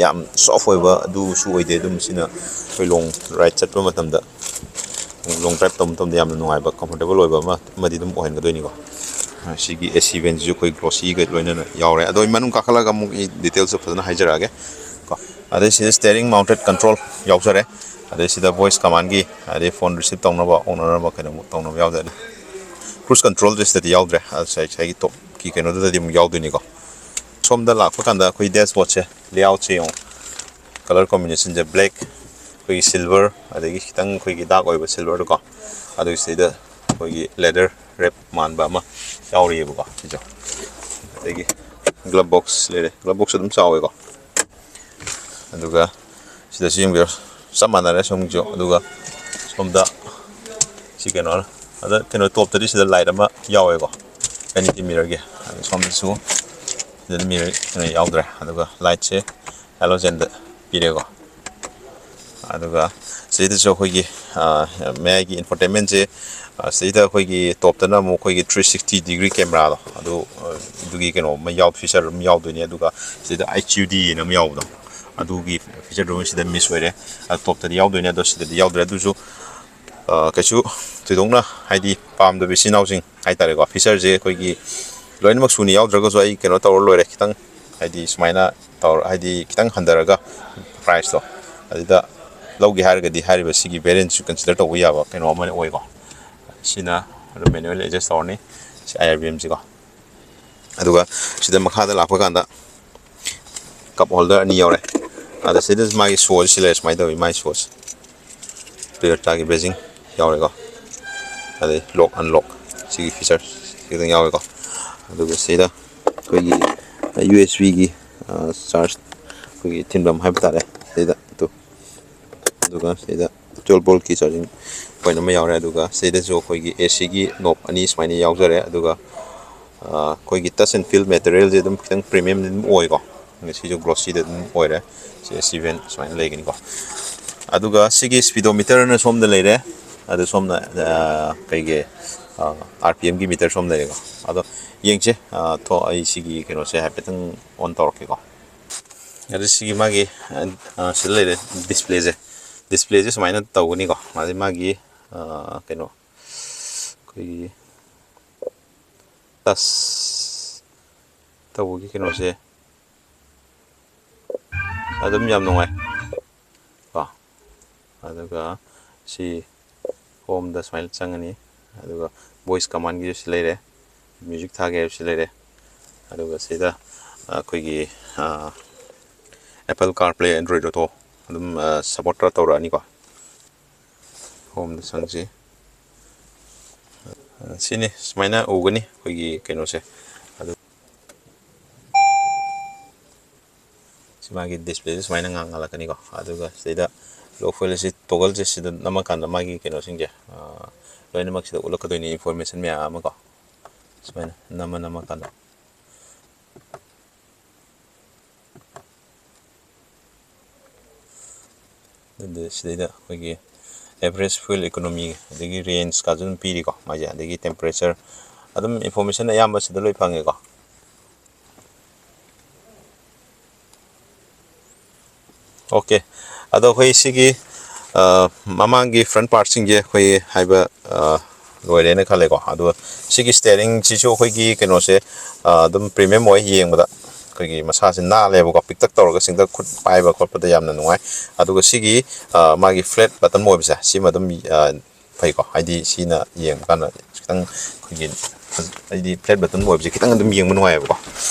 ꯌꯥꯝ soft ꯑꯣꯏꯕ ꯑꯗꯨꯁꯨ ꯑꯣꯏꯗꯦ꯫ ꯑꯗꯨꯝ ꯁꯤꯅ ꯑꯩꯈꯣꯏ long ride ꯆꯠꯄ ꯃꯇꯝꯗ, long drive ꯇꯧꯕ ꯃꯇꯝꯗ ꯌꯥꯝꯅ ꯅꯨꯡꯉꯥꯏꯕ, comfortable ꯑꯣꯏꯕ ꯑꯃ ꯑꯃꯗꯤ ꯑꯗꯨꯝ ꯑꯣꯏꯍꯟꯒꯗꯣꯏꯅꯤꯀꯣ꯫ ꯁꯤꯒꯤ AC ventꯁꯤꯁꯨ ꯑꯩꯈꯣꯏ glossy ꯒ ꯂꯣꯏꯅꯅ ꯌꯥꯎꯔꯦ꯫ ꯑꯗꯣ ꯑꯩ ꯃꯅꯨꯡ ꯀꯥꯈꯠꯂꯒ ꯑꯃꯨꯛ ꯑꯩ detailꯁꯁꯨ ꯐꯖꯅ ꯍꯥꯏꯖꯔꯛꯑꯒꯦ ꯀꯣ꯫ ꯑꯗꯩ ꯁꯤꯗ steering mounted control ꯌꯥꯎꯖꯔꯦ꯫ ꯑꯗꯩ ꯁꯤꯗ voice commandꯀꯤ, ꯑꯗꯩ phone receive ꯇꯧꯅꯕ, ꯑꯣꯛꯅꯅꯕ, ꯀꯩꯅꯣꯃꯨꯛ ꯇꯧꯅꯕ ꯌꯥꯎꯖꯔꯦ꯫ Cruise controlꯗꯤ ꯁꯤꯗꯗꯤ ꯌꯥꯎꯗ꯭ꯔꯦ, ꯉꯁꯥꯏ ꯉꯁꯥꯏꯒꯤ topꯀꯤ ꯀꯩꯅꯣꯗꯨꯗꯗꯤ ꯑꯃꯨꯛ ꯌꯥꯎꯗꯣꯏꯅꯤꯀꯣ꯫ ꯁꯣꯝꯗ ꯂꯥꯛꯄ ꯀꯥꯟꯗ ꯑꯩꯈꯣꯏ dashboardꯁꯦ, layoutꯁꯦ ꯌꯦꯡꯉꯣ꯫ Colour combinationꯁꯦ black, ꯑꯩꯈꯣꯏꯒꯤ silver, ꯑꯗꯒꯤ ꯈꯤꯇꯪ ꯑꯩꯈꯣꯏꯒꯤ dark ꯑꯣꯏꯕ silverꯗꯀꯣ꯫ ꯑꯗꯨꯒꯤ ꯁꯤꯗ ꯑꯩꯈꯣꯏꯒꯤ leather wrap ꯃꯥꯟꯕ ꯑꯃ ꯌꯥꯎꯔꯤꯑꯕꯀꯣ ꯁꯤꯁꯨ꯫ ꯑꯗꯒꯤ glove box ꯂꯩꯔꯦ, glove box ꯑꯗꯨꯝ ꯆꯥꯎꯋꯦꯀꯣ꯫ ꯑꯗꯨꯒ ꯁꯤꯗꯁꯨ ꯌꯦꯡꯕꯤꯔꯣ, ꯆꯞ ꯃꯥꯟꯅꯔꯦ ꯁꯣꯝꯒꯤꯁꯨ꯫ ꯑꯗꯨꯒ ꯁꯣꯝꯗ ꯁꯤ ꯀꯩꯅꯣ, ꯑꯗ ꯀꯩꯅꯣ topꯇꯗꯤ ꯁꯤꯗ light ꯑꯃ ꯌꯥꯎꯋꯦꯀꯣ, vanity mirrorꯒꯤ꯫ ꯑꯗ ꯁꯣꯝꯗꯁꯨ ꯁꯤꯗ ꯃꯤꯔꯔ ꯀꯩꯅꯣ ꯌꯥꯎꯗ꯭ꯔꯦ꯫ ꯑꯗꯨꯒ ꯂꯥꯏꯠꯁꯦ ꯍꯦꯂꯣꯖꯦꯟꯗ ꯄꯤꯔꯦꯀꯣ꯫ ꯑꯗꯨꯒ ꯁꯤꯗꯁꯨ ꯑꯩꯈꯣꯏꯒꯤ, ꯑ, ꯃꯌꯥꯏꯒꯤ ꯏꯟꯐꯣꯇꯦꯟꯃꯦꯟꯁꯦ, ꯑ, ꯁꯤꯗ ꯑꯩꯈꯣꯏꯒꯤ ꯇꯣꯞꯇꯅ ꯑꯃꯨꯛ ꯑꯩꯈꯣꯏꯒꯤ ꯊ꯭ꯔꯤ ꯁꯤꯛꯁꯇꯤ ꯗꯤꯒ꯭ꯔꯤ ꯀꯦꯃꯦꯔꯥꯗꯣ ꯑꯗꯨ, ꯑ, ꯑꯗꯨꯒꯤ ꯀꯩꯅꯣ ꯑꯃ ꯌꯥꯎ, ꯐꯤꯆꯔ ꯑꯃ ꯌꯥꯎꯗꯣꯏꯅꯦ꯫ ꯑꯗꯨꯒ ꯁꯤꯗ ꯑꯩꯆ ꯌꯨ ꯗꯤ ꯑꯅ ꯑꯃ ꯌꯥꯎꯕꯗꯣ, ꯑꯗꯨꯒꯤ ꯐꯤꯆꯔꯗꯨ ꯁꯤꯗ ꯃꯤꯁ ꯑꯣꯏꯔꯦ꯫ ꯑ, ꯇꯣꯞꯇꯗꯤ ꯌꯥꯎꯗꯣꯏꯅꯦ, ꯑꯗꯣ ꯁꯤꯗꯗꯤ ꯌꯥꯎꯗ꯭ꯔꯦ꯫ ꯑꯗꯨꯁꯨ, ꯑ, ꯀꯩꯁꯨ ꯊꯣꯏꯗꯣꯛꯅ ꯍꯥꯏꯗꯤ ꯄꯥꯝꯗꯕ ꯏꯆꯤꯟ ꯏꯅꯥꯎꯁꯤꯡ ꯍꯥꯏꯇꯥꯔꯦꯀꯣ, ꯐꯤꯆꯔꯁꯦ ꯑꯩꯈꯣꯏꯒꯤ ꯂꯣꯏꯅꯃꯛ ꯁꯨꯅ ꯌꯥꯎꯗ꯭ꯔꯒꯁꯨ ꯑꯩ ꯀꯩꯅꯣ ꯇꯧꯔ ꯂꯣꯏꯔꯦ꯫ ꯈꯤꯇꯪ ꯍꯥꯏꯗꯤ ꯁꯨꯃꯥꯏꯅ ꯇꯧꯔ, ꯍꯥꯏꯗꯤ ꯈꯤꯇꯪ ꯍꯟꯊꯔꯒ ꯄ꯭ꯔꯥꯏꯁꯇꯣ ꯑꯗꯨꯗ ꯂꯧꯒꯦ ꯍꯥꯏꯔꯒꯗꯤ ꯍꯥꯏꯔꯤꯕ ꯁꯤꯒꯤ ꯚꯦꯔꯤꯌꯦꯟꯁꯁꯨ ꯀꯟꯁꯤꯗꯔ ꯇꯧꯕ ꯌꯥꯕ ꯀꯩꯅꯣ ꯑꯃ ꯑꯣꯏꯀꯣ꯫ ꯁꯤꯅ ꯑꯗꯨꯝ ꯃꯦꯅꯨꯋꯦꯜ ꯑꯦꯗꯖꯁ ꯇꯧꯔꯅꯤ꯫ C I R B ꯑꯦꯝꯁꯤꯀꯣ꯫ ꯑꯗꯨꯒ ꯁꯤꯗ ꯃꯈꯥꯗ ꯂꯥꯛꯄ ꯀꯥꯟꯗ ꯀꯞ ꯍꯣꯜꯗꯔ ꯑꯅꯤ ꯌꯥꯎꯔꯦ꯫ ꯑꯗ ꯁꯤꯗ ꯃꯥꯒꯤ ꯁꯣꯁꯦ ꯁꯤ ꯂꯩꯔꯦ, ꯁꯨꯃꯥꯏꯅ ꯇꯧꯋꯤ ꯃꯥꯏ ꯁꯣꯁ꯫ ꯇꯣꯌꯣꯇꯥꯒꯤ ꯕꯦꯖꯤꯡ ꯌꯥꯎꯔꯦꯀꯣ꯫ ꯑꯗꯩ ꯂꯣꯛ ꯑꯟꯂꯣꯛ ꯁꯤꯒꯤ ꯐꯤꯆꯔ ꯈꯤꯇꯪ ꯌꯥꯎꯔꯦꯀꯣ꯫ ꯑꯗꯨꯒ ꯁꯤꯗ ꯑꯩꯈꯣꯏꯒꯤ ꯌꯨ ꯑꯦꯁ ꯕꯤꯒꯤ ꯆꯥꯔꯖ ꯑꯩꯈꯣꯏꯒꯤ ꯊꯤꯟꯐꯝ ꯍꯥꯏꯕ ꯇꯥꯔꯦ꯫ ꯁꯤꯗ ꯑꯗꯨ, ꯑꯗꯨꯒ ꯁꯤꯗ ꯇ꯭ꯋꯦꯜꯕ ꯚꯣꯜꯠꯀꯤ ꯆꯥꯔꯖꯤꯡ ꯄꯣꯏꯟ ꯑꯃ ꯌꯥꯎꯔꯦ꯫ ꯑꯗꯨꯒ ꯁꯤꯗꯁꯨ ꯑꯩꯈꯣꯏꯒꯤ ꯑꯦ ꯁꯤꯒꯤ ꯅꯣꯞ ꯑꯅꯤ ꯁꯨꯃꯥꯏꯅ ꯌꯥꯎꯖꯔꯦ꯫ ꯑꯗꯨꯒ, ꯑ, ꯑꯩꯈꯣꯏꯒꯤ ꯇꯆ ꯑꯦꯟ ꯐꯤꯜ ꯃꯦꯇꯔꯤꯌꯦꯜꯁꯦ ꯑꯗꯨꯝ ꯈꯤꯇꯪ ꯄ꯭ꯔꯤꯃꯤꯌꯝꯗꯤ ꯑꯗꯨꯝ ꯑꯣꯏꯀꯣ꯫ ꯁꯤꯁꯨ ꯒ꯭ꯂꯣꯁꯤꯗ ꯑꯗꯨꯝ ꯑꯣꯏꯔꯦ꯫ ꯁꯤ ꯑꯦ ꯁꯤ ꯚꯦꯟ ꯁꯨꯃꯥꯏꯅ ꯂꯩꯒꯅꯤꯀꯣ꯫ ꯑꯗꯨꯒ ꯁꯤꯒꯤ ꯁ꯭ꯄꯤꯗꯣꯃꯤꯇꯔꯅ ꯁꯣꯝꯗ ꯂꯩꯔꯦ꯫ ꯑꯗꯨ ꯁꯣꯝꯅ, ꯑ, ꯀꯩꯒꯤ, ꯑ, ꯑꯥꯔ ꯄꯤ ꯑꯦꯝꯒꯤ ꯃꯤꯇꯔ ꯁꯣꯝ ꯂꯩꯔꯦꯀꯣ꯫ ꯑꯗꯣ ꯌꯦꯡꯁꯦ꯫ ꯑ, ꯊꯣ-, ꯑꯩ ꯁꯤꯒꯤ ꯀꯩꯅꯣꯁꯦ ꯍꯥꯏꯐꯦꯠꯇꯪ ꯑꯣꯟ ꯇꯧꯔꯛꯀꯦꯀꯣ꯫ ꯑꯗꯨ ꯁꯤꯒꯤ ꯃꯥꯒꯤ, ꯑ, ꯁꯤꯗ ꯂꯩꯔꯦ ꯗꯤꯁꯄ꯭ꯂꯦꯁꯦ꯫ ꯗꯤꯁꯄ꯭ꯂꯦꯁꯦ ꯁꯨꯃꯥꯏꯅ ꯇꯧꯒꯅꯤꯀꯣ꯫ ꯑꯗꯩ ꯃꯥꯒꯤ, ꯑ, ꯀꯩꯅꯣ, ꯑꯩꯈꯣꯏꯒꯤ ꯇꯁ ꯇꯧꯕꯒꯤ ꯀꯩꯅꯣꯁꯦ ꯑꯗꯨꯝ ꯌꯥꯝ ꯅꯨꯡꯉꯥꯏ ꯀꯣ꯫ ꯑꯗꯨꯒ ꯁꯤ ꯍꯣꯝꯗ ꯁꯨꯃꯥꯏꯅ ꯆꯪꯉꯅꯤ꯫ ꯑꯗꯨꯒ ꯚꯣꯏꯁ ꯀꯃꯥꯟꯒꯤꯁꯨ ꯁꯤ ꯂꯩꯔꯦ, ꯃ꯭ꯌꯨꯖꯤꯛ ꯊꯥꯒꯦ ꯍꯥꯏꯕꯁꯤ ꯂꯩꯔꯦ꯫ ꯑꯗꯨꯒ ꯁꯤꯗ ꯑꯩꯈꯣꯏꯒꯤ, ꯑ, Apple CarPlay, Android Auto ꯑꯗꯨꯝ, ꯑ, ꯁꯞꯄꯣꯔꯠ ꯇꯧꯔꯛꯑꯅꯤꯀꯣ꯫ ꯍꯣꯝꯗ ꯆꯪꯁꯤ꯫ ꯁꯤꯅꯤ, ꯁꯨꯃꯥꯏꯅ ꯎꯒꯅꯤ ꯑꯩꯈꯣꯏꯒꯤ ꯀꯩꯅꯣꯁꯦ꯫ ꯑꯗꯨ ꯁꯤ ꯃꯥꯒꯤ ꯗꯤꯁꯄ꯭ꯂꯦꯁꯦ ꯁꯨꯃꯥꯏꯅ ꯉꯥꯡ ꯉꯥꯜꯂꯛꯀꯅꯤꯀꯣ꯫ ꯑꯗꯨꯒ ꯁꯤꯗꯩꯗ ꯂꯣꯛ ꯐꯣꯏꯜ ꯑꯁꯤ ꯇꯣꯒꯜꯁꯦ ꯁꯤꯗ ꯅꯝꯃꯀꯥꯟꯗ ꯃꯥꯒꯤ ꯀꯩꯅꯣꯁꯤꯡꯁꯦ, ꯑ, ꯂꯣꯏꯅꯃꯛ ꯁꯤꯗ ꯎꯠꯂꯛꯀꯗꯣꯏꯅꯤ, ꯏꯟꯐꯣꯔꯃꯦꯁꯟ ꯃꯌꯥꯝ ꯑꯃꯀꯣ꯫ ꯁꯨꯃꯥꯏꯅ ꯅꯝꯃ ꯅꯝꯃꯀꯥꯟꯗ ꯑꯗꯨ ꯁꯤꯗꯩꯗ ꯑꯩꯈꯣꯏꯒꯤ average fuel economy, ꯑꯗꯒꯤ range ꯀꯥꯁꯨ ꯑꯗꯨꯝ ꯄꯤꯔꯤꯀꯣ ꯃꯥꯏꯁꯦ, ꯑꯗꯒꯤ temperature, ꯑꯗꯨꯝ information ꯑꯌꯥꯝꯕ ꯁꯤꯗ ꯂꯣꯏ ꯐꯪꯉꯦꯀꯣ꯫ ꯑꯣꯀꯦ, ꯑꯗꯣ ꯑꯩꯈꯣꯏ ꯁꯤꯒꯤ, ꯑ, ꯃꯃꯥꯡꯒꯤ front partꯁꯤꯡꯁꯦ ꯑꯩꯈꯣꯏ ꯍꯥꯏꯕ, ꯑ, ꯂꯣꯏꯔꯦꯅ ꯈꯜꯂꯦꯀꯣ꯫ ꯑꯗꯨꯒ ꯁꯤꯒꯤ steeringꯁꯤꯁꯨ ꯑꯩꯈꯣꯏꯒꯤ ꯀꯩꯅꯣꯁꯦ, ꯑ, ꯑꯗꯨꯝ premium ꯑꯣꯏ ꯌꯦꯡꯕꯗ꯫ ꯑꯩꯈꯣꯏꯒꯤ ꯃꯁꯥꯁꯦ ꯅꯥꯜꯂꯦꯕꯀꯣ, ꯄꯤꯛꯇꯛ ꯇꯧꯔꯒ ꯆꯤꯡꯗ ꯈꯨꯠ ꯄꯥꯏꯕ ꯈꯣꯠꯄꯗ ꯌꯥꯝꯅ ꯅꯨꯡꯉꯥꯏ꯫ ꯑꯗꯨꯒ ꯁꯤꯒꯤ, ꯑ, ꯃꯥꯒꯤ flat button ꯑꯣꯏꯕꯁꯦ ꯁꯤꯃ ꯑꯗꯨꯝ, ꯑ, ꯐꯩꯀꯣ, ꯍꯥꯏꯗꯤ ꯁꯤꯅ ꯌꯦꯡꯕ ꯀꯥꯟꯗ ꯈꯤꯇꯪ ꯑꯩꯈꯣꯏꯒꯤ, ꯍꯥꯏꯗꯤ flat button ꯑꯣꯏꯕꯁꯦ ꯈꯤꯇꯪ ꯑꯗꯨꯝ ꯌꯦꯡꯕ ꯅꯨꯡꯉꯥꯏꯌꯦꯕꯀꯣ꯫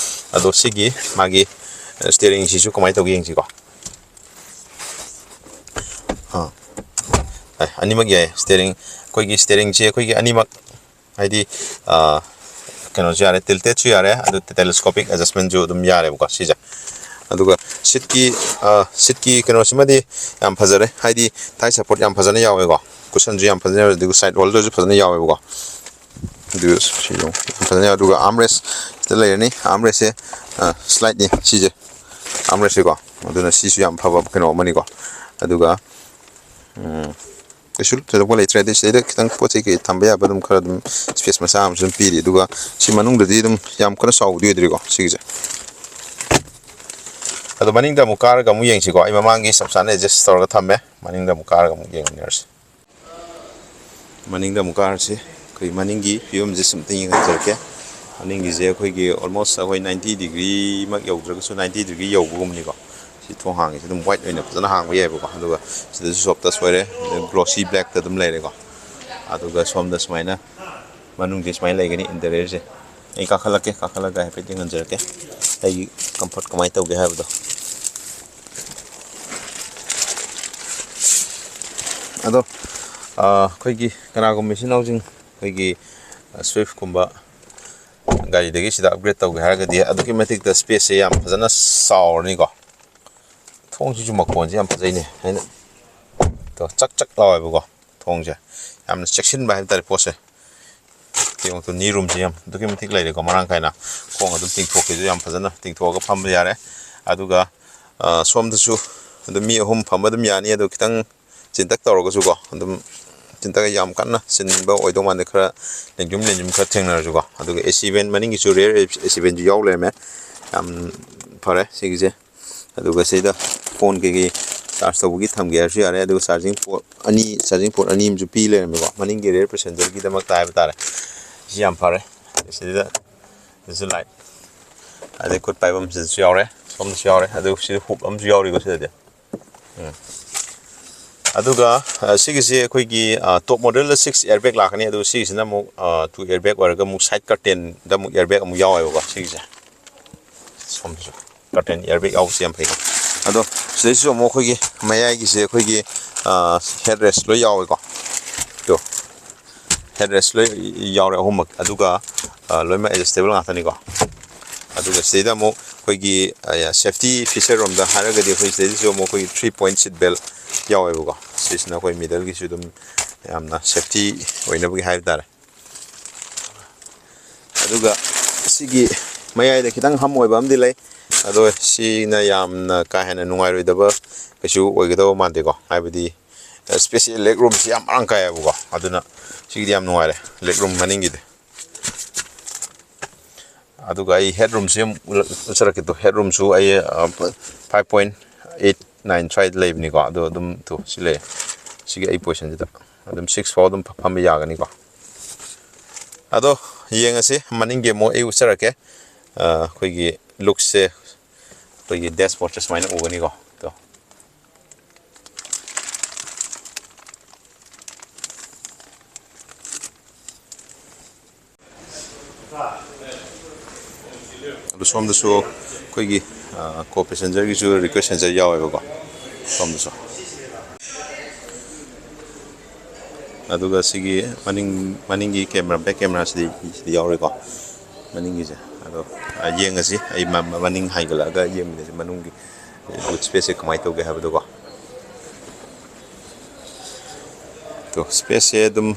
ꯑꯗꯣ ꯁꯤꯒꯤ ꯃꯥꯒꯤ steeringꯁꯤꯁꯨ ꯀꯃꯥꯏꯅ ꯇꯧꯒꯦ ꯌꯦꯡꯁꯤꯀꯣ꯫ ꯑꯥ, ꯑꯦ, ꯑꯅꯤꯃꯛ ꯌꯥꯏ꯫ Steering, ꯑꯩꯈꯣꯏꯒꯤ steeringꯁꯦ ꯑꯩꯈꯣꯏꯒꯤ ꯑꯅꯤꯃꯛ, ꯍꯥꯏꯗꯤ, ꯑꯥ, ꯀꯩꯅꯣꯁꯨ ꯌꯥꯔꯦ, tiltedꯁꯨ ꯌꯥꯔꯦ, ꯑꯗꯨ telescopic adjustmentꯁꯨ ꯑꯗꯨꯝ ꯌꯥꯔꯦꯕꯀꯣ ꯁꯤꯁꯦ꯫ ꯑꯗꯨꯒ seatꯀꯤ, ꯑꯥ, seatꯀꯤ ꯀꯩꯅꯣꯁꯤꯃꯗꯤ ꯌꯥꯝ ꯐꯖꯔꯦ, ꯍꯥꯏꯗꯤ thigh support ꯌꯥꯝ ꯐꯖꯅ ꯌꯥꯎꯋꯦꯀꯣ, cushionꯁꯨ ꯌꯥꯝ ꯐꯖꯅ ꯌꯥꯎꯋꯦ, ꯑꯗꯨꯒ side holderꯁꯨ ꯐꯖꯅ ꯌꯥꯎꯋꯦꯕꯀꯣ꯫ ꯑꯗꯨ ꯁꯤ ꯌꯦꯡꯉꯨ, ꯐꯖꯅ ꯌꯥꯎꯋꯦ꯫ ꯑꯗꯨꯒ armrest ꯁꯤꯗ ꯂꯩꯔꯅꯤ, armrestꯁꯦ, ꯑꯥ, slideꯅꯤ ꯁꯤꯁꯦ, armrestꯁꯦꯀꯣ꯫ ꯑꯗꯨꯅ ꯁꯤꯁꯨ ꯌꯥꯝ ꯐꯕ ꯀꯩꯅꯣ ꯑꯃꯅꯤꯀꯣ꯫ ꯑꯗꯨꯒ, ꯎꯝ, ꯀꯩꯁꯨ ꯊꯣꯏꯗꯣꯛꯄ ꯂꯩꯇ꯭ꯔꯦ꯫ ꯑꯗꯩ ꯁꯤꯗꯩꯗ ꯈꯤꯇꯪ ꯄꯣꯠ ꯆꯩ ꯀꯩ ꯊꯝꯕ ꯌꯥꯕ ꯑꯗꯨꯝ ꯈꯔ ꯑꯗꯨꯝ space ꯃꯆꯥ ꯑꯃꯁꯨ ꯑꯗꯨꯝ ꯄꯤꯔꯤ꯫ ꯑꯗꯨꯒ ꯁꯤ ꯃꯅꯨꯡꯗꯗꯤ ꯑꯗꯨꯝ ꯌꯥꯝ ꯀꯟꯅ ꯆꯥꯎꯕꯗꯤ ꯑꯣꯏꯗ꯭ꯔꯤꯀꯣ ꯁꯤꯒꯤꯁꯦ꯫ ꯑꯗꯣ ꯃꯅꯤꯡꯗ ꯑꯃꯨꯛ ꯀꯥꯔꯒ ꯑꯃꯨꯛ ꯌꯦꯡꯁꯤꯀꯣ꯫ ꯑꯩ ꯃꯃꯥꯡꯒꯤ ꯆꯞ ꯆꯥꯅ adjust ꯇꯧꯔꯒ ꯊꯝꯃꯦ꯫ ꯃꯅꯤꯡꯗ ꯑꯃꯨꯛ ꯀꯥꯔꯒ ꯑꯃꯨꯛ ꯌꯦꯡꯃꯤꯟꯅꯔꯁꯤ꯫ ꯃꯅꯤꯡꯗ ꯑꯃꯨꯛ ꯀꯥꯔꯁꯤ꯫ ꯑꯩꯈꯣꯏ ꯃꯅꯤꯡꯒꯤ ꯐꯤꯕꯝꯁꯦ ꯑꯝꯇ ꯌꯦꯡꯍꯟꯖꯔꯛꯀꯦ꯫ ꯃꯅꯤꯡꯒꯤꯁꯦ ꯑꯩꯈꯣꯏꯒꯤ almost ꯑꯩꯈꯣꯏ ninety degreeꯃꯛ ꯌꯧꯗ꯭ꯔꯒꯁꯨ ninety degree ꯌꯧꯕꯒꯨꯝꯕꯅꯤꯀꯣ꯫ ꯁꯤ ꯊꯣꯡ ꯍꯥꯡꯉꯤꯁꯦ ꯑꯗꯨꯝ wide ꯑꯣꯏꯅ ꯐꯖꯅ ꯍꯥꯡꯕ ꯌꯥꯏꯕꯀꯣ꯫ ꯑꯗꯨꯒ ꯁꯤꯗꯁꯨ soft touch ꯑꯣꯏꯔꯦ, glossy blackꯇ ꯑꯗꯨꯝ ꯂꯩꯔꯦꯀꯣ꯫ ꯑꯗꯨꯒ ꯁꯣꯝꯗ ꯁꯨꯃꯥꯏꯅ ꯃꯅꯨꯡꯁꯦ ꯁꯨꯃꯥꯏꯅ ꯂꯩꯒꯅꯤ interiorꯁꯦ꯫ ꯑꯩ ꯀꯥꯈꯠꯂꯛꯀꯦ, ꯀꯥꯈꯠꯂꯒ ꯍꯥꯏꯐꯦꯠ ꯌꯦꯡꯍꯟꯖꯔꯛꯀꯦ ꯑꯩꯒꯤ comfort ꯀꯃꯥꯏꯅ ꯇꯧꯒꯦ ꯍꯥꯏꯕꯗꯣ꯫ ꯑꯗꯣ, ꯑ, ꯑꯩꯈꯣꯏꯒꯤ ꯀꯅꯥꯒꯨꯝꯕ ꯏꯆꯤꯟ ꯏꯅꯥꯎꯁꯤꯡ ꯑꯩꯈꯣꯏꯒꯤ, ꯑ, Swiftꯀꯨꯝꯕ ꯒꯥꯔꯤꯗꯒꯤ ꯁꯤꯗ upgrade ꯇꯧꯒꯦ ꯍꯥꯏꯔꯒꯗꯤ ꯑꯗꯨꯛꯀꯤ ꯃꯇꯤꯛꯇ spaceꯁꯦ ꯌꯥꯝ ꯐꯖꯅ ꯆꯥꯎꯔꯅꯤꯀꯣ꯫ ꯊꯣꯡꯁꯤꯁꯨ ꯃꯈꯣꯟꯁꯦ ꯌꯥꯝ ꯐꯖꯩꯅꯦ꯫ ꯑꯩꯅ, ꯇꯣ, ꯆꯛ ꯆꯛ ꯂꯥꯎꯋꯦꯕꯀꯣ ꯊꯣꯡꯁꯦ꯫ ꯌꯥꯝꯅ ꯆꯦꯛꯁꯤꯟꯕ ꯍꯥꯏꯕ ꯇꯥꯔꯦ ꯄꯣꯠꯁꯦ꯫ ꯌꯦꯡꯉꯨ ꯇꯨ, knee roomꯁꯦ ꯌꯥꯝ ꯑꯗꯨꯛꯀꯤ ꯃꯇꯤꯛ ꯂꯩꯔꯦꯀꯣ, ꯃꯔꯥꯡ ꯀꯥꯏꯅ꯫ ꯈꯣꯡ ꯑꯗꯨꯝ ꯇꯤꯡꯊꯣꯛꯀꯦꯁꯨ ꯌꯥꯝ ꯐꯖꯅ ꯇꯤꯡꯊꯣꯛꯑꯒ ꯐꯝꯕ ꯌꯥꯔꯦ꯫ ꯑꯗꯨꯒ, ꯑ, ꯁꯣꯝꯗꯁꯨ ꯑꯗꯨꯝ ꯃꯤ ꯑꯍꯨꯝ ꯐꯝꯕ ꯑꯗꯨꯝ ꯌꯥꯅꯤ꯫ ꯑꯗꯣ ꯈꯤꯇꯪ ꯆꯤꯟꯇꯛ ꯇꯧꯔꯒꯁꯨꯀꯣ, ꯑꯗꯨꯝ ꯆꯤꯟꯇꯛ ꯌꯥꯝ ꯀꯟꯅ ꯆꯤꯟꯕ ꯑꯣꯏꯗꯧ ꯃꯥꯟꯗꯦ, ꯈꯔ ꯂꯦꯡꯖꯨꯝ ꯂꯦꯡꯖꯨꯝ ꯈꯔ ꯊꯦꯡꯅꯔꯁꯨꯀꯣ꯫ ꯑꯗꯨꯒ AC vent ꯃꯅꯤꯡꯒꯤꯁꯨ, rear AC ventꯁꯨ ꯌꯥꯎ ꯂꯩꯔꯝꯃꯦ꯫ ꯌꯥꯝ ꯐꯔꯦ ꯁꯤꯒꯤꯁꯦ꯫ ꯑꯗꯨꯒ ꯁꯤꯗ ꯐꯣꯟ ꯀꯩꯀꯩ ꯆꯥꯔꯖ ꯇꯧꯕꯒꯤ ꯊꯝꯒꯦ ꯍꯥꯏꯔꯁꯨ ꯌꯥꯔꯦ꯫ ꯑꯗꯨꯒ ꯆꯥꯔꯖꯤꯡ ꯄꯣꯔꯠ ꯑꯅꯤ, ꯆꯥꯔꯖꯤꯡ ꯄꯣꯔꯠ ꯑꯅꯤ ꯑꯃꯁꯨ ꯄꯤ ꯂꯩꯔꯝꯃꯦꯀꯣ, ꯃꯅꯤꯡꯒꯤ rear passengerꯒꯤꯗꯃꯛꯇ ꯍꯥꯏꯕ ꯇꯥꯔꯦ꯫ ꯁꯤ ꯌꯥꯝ ꯐꯔꯦ꯫ ꯁꯤꯗ ꯁꯤꯗꯁꯨ ꯂꯥꯏꯠ, ꯑꯗꯩ ꯈꯨꯠ ꯄꯥꯏꯐꯝ ꯁꯤꯗꯁꯨ ꯌꯥꯎꯔꯦ, ꯁꯣꯝꯗꯁꯨ ꯌꯥꯎꯔꯦ꯫ ꯑꯗꯨ ꯁꯤꯗ ꯍꯨꯞ ꯑꯃꯁꯨ ꯌꯥꯎꯔꯤꯀꯣ ꯁꯤꯗꯗꯤ꯫ ꯎꯝ꯫ ꯑꯗꯨꯒ, ꯑ, ꯁꯤꯒꯤꯁꯤ ꯑꯩꯈꯣꯏꯒꯤ, ꯑ, top modelꯗ six airbag ꯂꯥꯛꯀꯅꯤ꯫ ꯑꯗꯨ ꯁꯤꯒꯤꯁꯤꯅ ꯑꯃꯨꯛ, ꯑ, two airbag ꯑꯣꯏꯔꯒ ꯑꯃꯨꯛ side curtainꯗ ꯑꯃꯨꯛ airbag ꯑꯃꯨꯛ ꯌꯥꯎꯋꯦꯕꯀꯣ ꯁꯤꯒꯤꯁꯦ꯫ ꯁꯣꯝꯗꯁꯨ curtain airbag ꯌꯥꯎꯕꯁꯦ ꯌꯥꯝ ꯐꯩꯀꯣ꯫ ꯑꯗꯣ ꯁꯤꯗꯩꯁꯤꯁꯨ ꯑꯃꯨꯛ ꯑꯩꯈꯣꯏꯒꯤ ꯃꯌꯥꯏꯒꯤꯁꯦ ꯑꯩꯈꯣꯏꯒꯤ, ꯑ, head rest ꯂꯣꯏ ꯌꯥꯎꯋꯦꯀꯣ꯫ ꯑꯗꯣ head rest ꯂꯣꯏ ꯌꯥꯎꯔꯦ ꯑꯍꯨꯝꯃꯛ꯫ ꯑꯗꯨꯒ, ꯑ, ꯂꯣꯏꯅꯃꯛ adjustable ꯉꯥꯛꯇꯅꯤꯀꯣ꯫ ꯑꯗꯨꯒ ꯁꯤꯗꯩꯗ ꯑꯃꯨꯛ ꯑꯩꯈꯣꯏꯒꯤ, ꯑ, safety feature ꯔꯣꯝꯗ ꯍꯥꯏꯔꯒꯗꯤ ꯑꯩꯈꯣꯏ ꯁꯤꯗꯩꯗꯁꯨ ꯑꯃꯨꯛ ꯑꯩꯈꯣꯏꯒꯤ three point seat belt ꯌꯥꯎꯋꯦꯕꯀꯣ꯫ ꯁꯤꯁꯤꯅ ꯑꯩꯈꯣꯏ middleꯒꯤꯁꯨ ꯑꯗꯨꯝ ꯌꯥꯝꯅ safety ꯑꯣꯏꯅꯕꯒꯤ ꯍꯥꯏꯕ ꯇꯥꯔꯦ꯫ ꯑꯗꯨꯒ ꯁꯤꯒꯤ ꯃꯌꯥꯏꯗ ꯈꯤꯇꯪ hump ꯑꯣꯏꯕ ꯑꯃꯗꯤ ꯂꯩ꯫ ꯑꯗꯣ ꯁꯤꯅ ꯌꯥꯝꯅ ꯀꯥ ꯍꯦꯟꯅ ꯅꯨꯡꯉꯥꯏꯔꯣꯏꯗꯕ ꯀꯩꯁꯨ ꯑꯣꯏꯒꯗꯕ ꯃꯥꯟꯗꯦꯀꯣ, ꯍꯥꯏꯕꯗꯤ space leg roomꯁꯤ ꯌꯥꯝ ꯃꯔꯥꯡ ꯀꯥꯏꯌꯦꯕꯀꯣ꯫ ꯑꯗꯨꯅ ꯁꯤꯒꯤꯗꯤ ꯌꯥꯝ ꯅꯨꯡꯉꯥꯏꯔꯦ, leg room ꯃꯅꯤꯡꯒꯤꯗꯤ꯫ ꯑꯗꯨꯒ ꯑꯩ head roomꯁꯤ ꯑꯃꯨꯛ ꯎꯠꯂ-, ꯎꯠꯆꯔꯛꯀꯦ꯫ ꯇꯣ, head roomꯁꯨ ꯑꯩ, ꯑ, five point eight nine ꯁ꯭ꯋꯥꯏꯗ ꯂꯩꯕꯅꯤꯀꯣ꯫ ꯑꯗꯣ ꯑꯗꯨꯝ ꯇꯣ, ꯁꯤ ꯂꯩ, ꯁꯤꯒꯤ ꯑꯩ positionꯁꯤꯗ ꯑꯗꯨꯝ six ꯐꯥꯎ ꯑꯗꯨꯝ ꯐꯝꯕ ꯌꯥꯒꯅꯤꯀꯣ꯫ ꯑꯗꯣ ꯌꯦꯡꯉꯁꯤ, ꯃꯅꯤꯡꯒꯤ ꯑꯃꯨꯛ ꯑꯩ ꯎꯠꯆꯔꯛꯀꯦ꯫ ꯑ, ꯑꯩꯈꯣꯏꯒꯤ lookꯁꯦ ꯑꯩꯈꯣꯏꯒꯤ dashboardꯁꯦ ꯁꯨꯃꯥꯏꯅ ꯎꯒꯅꯤꯀꯣ꯫ ꯇꯣ꯫ ꯑꯗꯨ ꯁꯣꯝꯗꯁꯨ ꯑꯩꯈꯣꯏꯒꯤ, ꯑ, co passengerꯒꯤꯁꯨ request sensor ꯌꯥꯎꯋꯦꯕꯀꯣ, ꯁꯣꯝꯗꯁꯨ꯫ ꯑꯗꯨꯒ ꯁꯤꯒꯤ ꯃꯅꯤꯡ, ꯃꯅꯤꯡꯒꯤ camera, back cameraꯁꯤꯗꯤ ꯁꯤꯗꯤ ꯌꯥꯎꯔꯣꯏꯀꯣ, ꯃꯅꯤꯡꯒꯤꯁꯦ꯫ ꯑꯗꯣ, ꯑ, ꯌꯦꯡꯉꯁꯤ, ꯑꯩ ꯃ-, ꯃ-, ꯃꯅꯤꯡ ꯍꯥꯏꯒꯠꯂꯛꯑꯒ ꯌꯦꯡꯃꯤꯟꯅꯁꯤ, ꯃꯅꯨꯡꯒꯤ boot spaceꯁꯦ ꯀꯃꯥꯏꯅ ꯇꯧꯒꯦ ꯍꯥꯏꯕꯗꯣꯀꯣ꯫ ꯇꯣ, spaceꯁꯦ ꯑꯗꯨꯝ,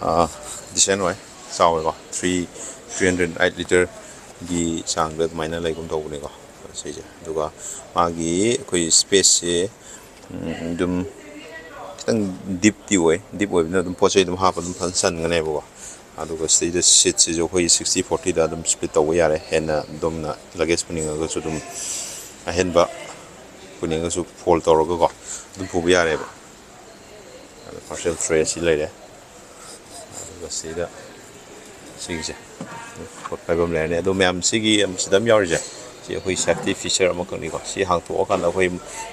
ꯑ, decent ꯑꯣꯏ, ꯆꯥꯎꯋꯦꯀꯣ, three, three hundred eight literꯒꯤ ꯆꯥꯡꯗ ꯑꯗꯨꯃꯥꯏꯅ ꯂꯩꯒꯨꯝ ꯇꯧꯕꯅꯦꯀꯣ ꯁꯤꯁꯦ꯫ ꯑꯗꯨꯒ ꯃꯥꯒꯤ ꯑꯩꯈꯣꯏ spaceꯁꯦ ꯑꯗꯨꯝ ꯈꯤꯇꯪ ꯗꯤꯞꯇꯤ ꯑꯣꯏ꯫ ꯗꯤꯞ ꯑꯣꯏꯕꯅꯤꯅ ꯑꯗꯨꯝ ꯄꯣꯠ ꯆꯩ ꯑꯗꯨꯝ ꯍꯥꯞꯄ ꯑꯗꯨꯝ ꯐꯖꯅ ꯆꯟꯒꯅꯦꯕꯀꯣ꯫ ꯑꯗꯨꯒ ꯁꯤꯗꯩꯗ ꯁꯤꯠꯁꯤꯁꯨ ꯑꯩꯈꯣꯏ sixty fortyꯗ ꯑꯗꯨꯝ split ꯇꯧꯕ ꯌꯥꯔꯦ꯫ ꯍꯦꯟꯅ ꯑꯗꯣꯝꯅ luggage ꯄꯨꯅꯤꯡꯉꯒꯁꯨ ꯑꯗꯨꯝ ꯑꯍꯦꯟꯕ ꯄꯨꯅꯤꯡꯉꯒꯁꯨ fold ꯇꯧꯔꯒꯀꯣ ꯑꯗꯨꯝ ꯄꯨꯕ ꯌꯥꯔꯦꯕ꯫ ꯑꯗꯣ partial tray ꯑꯁꯤ ꯂꯩꯔꯦ꯫ ꯑꯗꯨꯒ ꯁꯤꯗ ꯁꯤꯒꯤꯁꯦ ꯄꯣꯠ ꯄꯥꯏꯐꯝ ꯂꯩꯔꯅꯤ꯫ ꯑꯗꯣ ꯃꯌꯥꯝ ꯁꯤꯒꯤ ꯁꯤꯗ ꯑꯃ ꯌꯥꯎꯔꯤꯁꯦ, ꯁꯤ ꯑꯩꯈꯣꯏ safety feature ꯑꯃꯈꯛꯅꯤꯀꯣ꯫ ꯁꯤ ꯍꯥꯡꯇꯣꯛꯑꯀꯥꯟꯗ ꯑꯩꯈꯣꯏ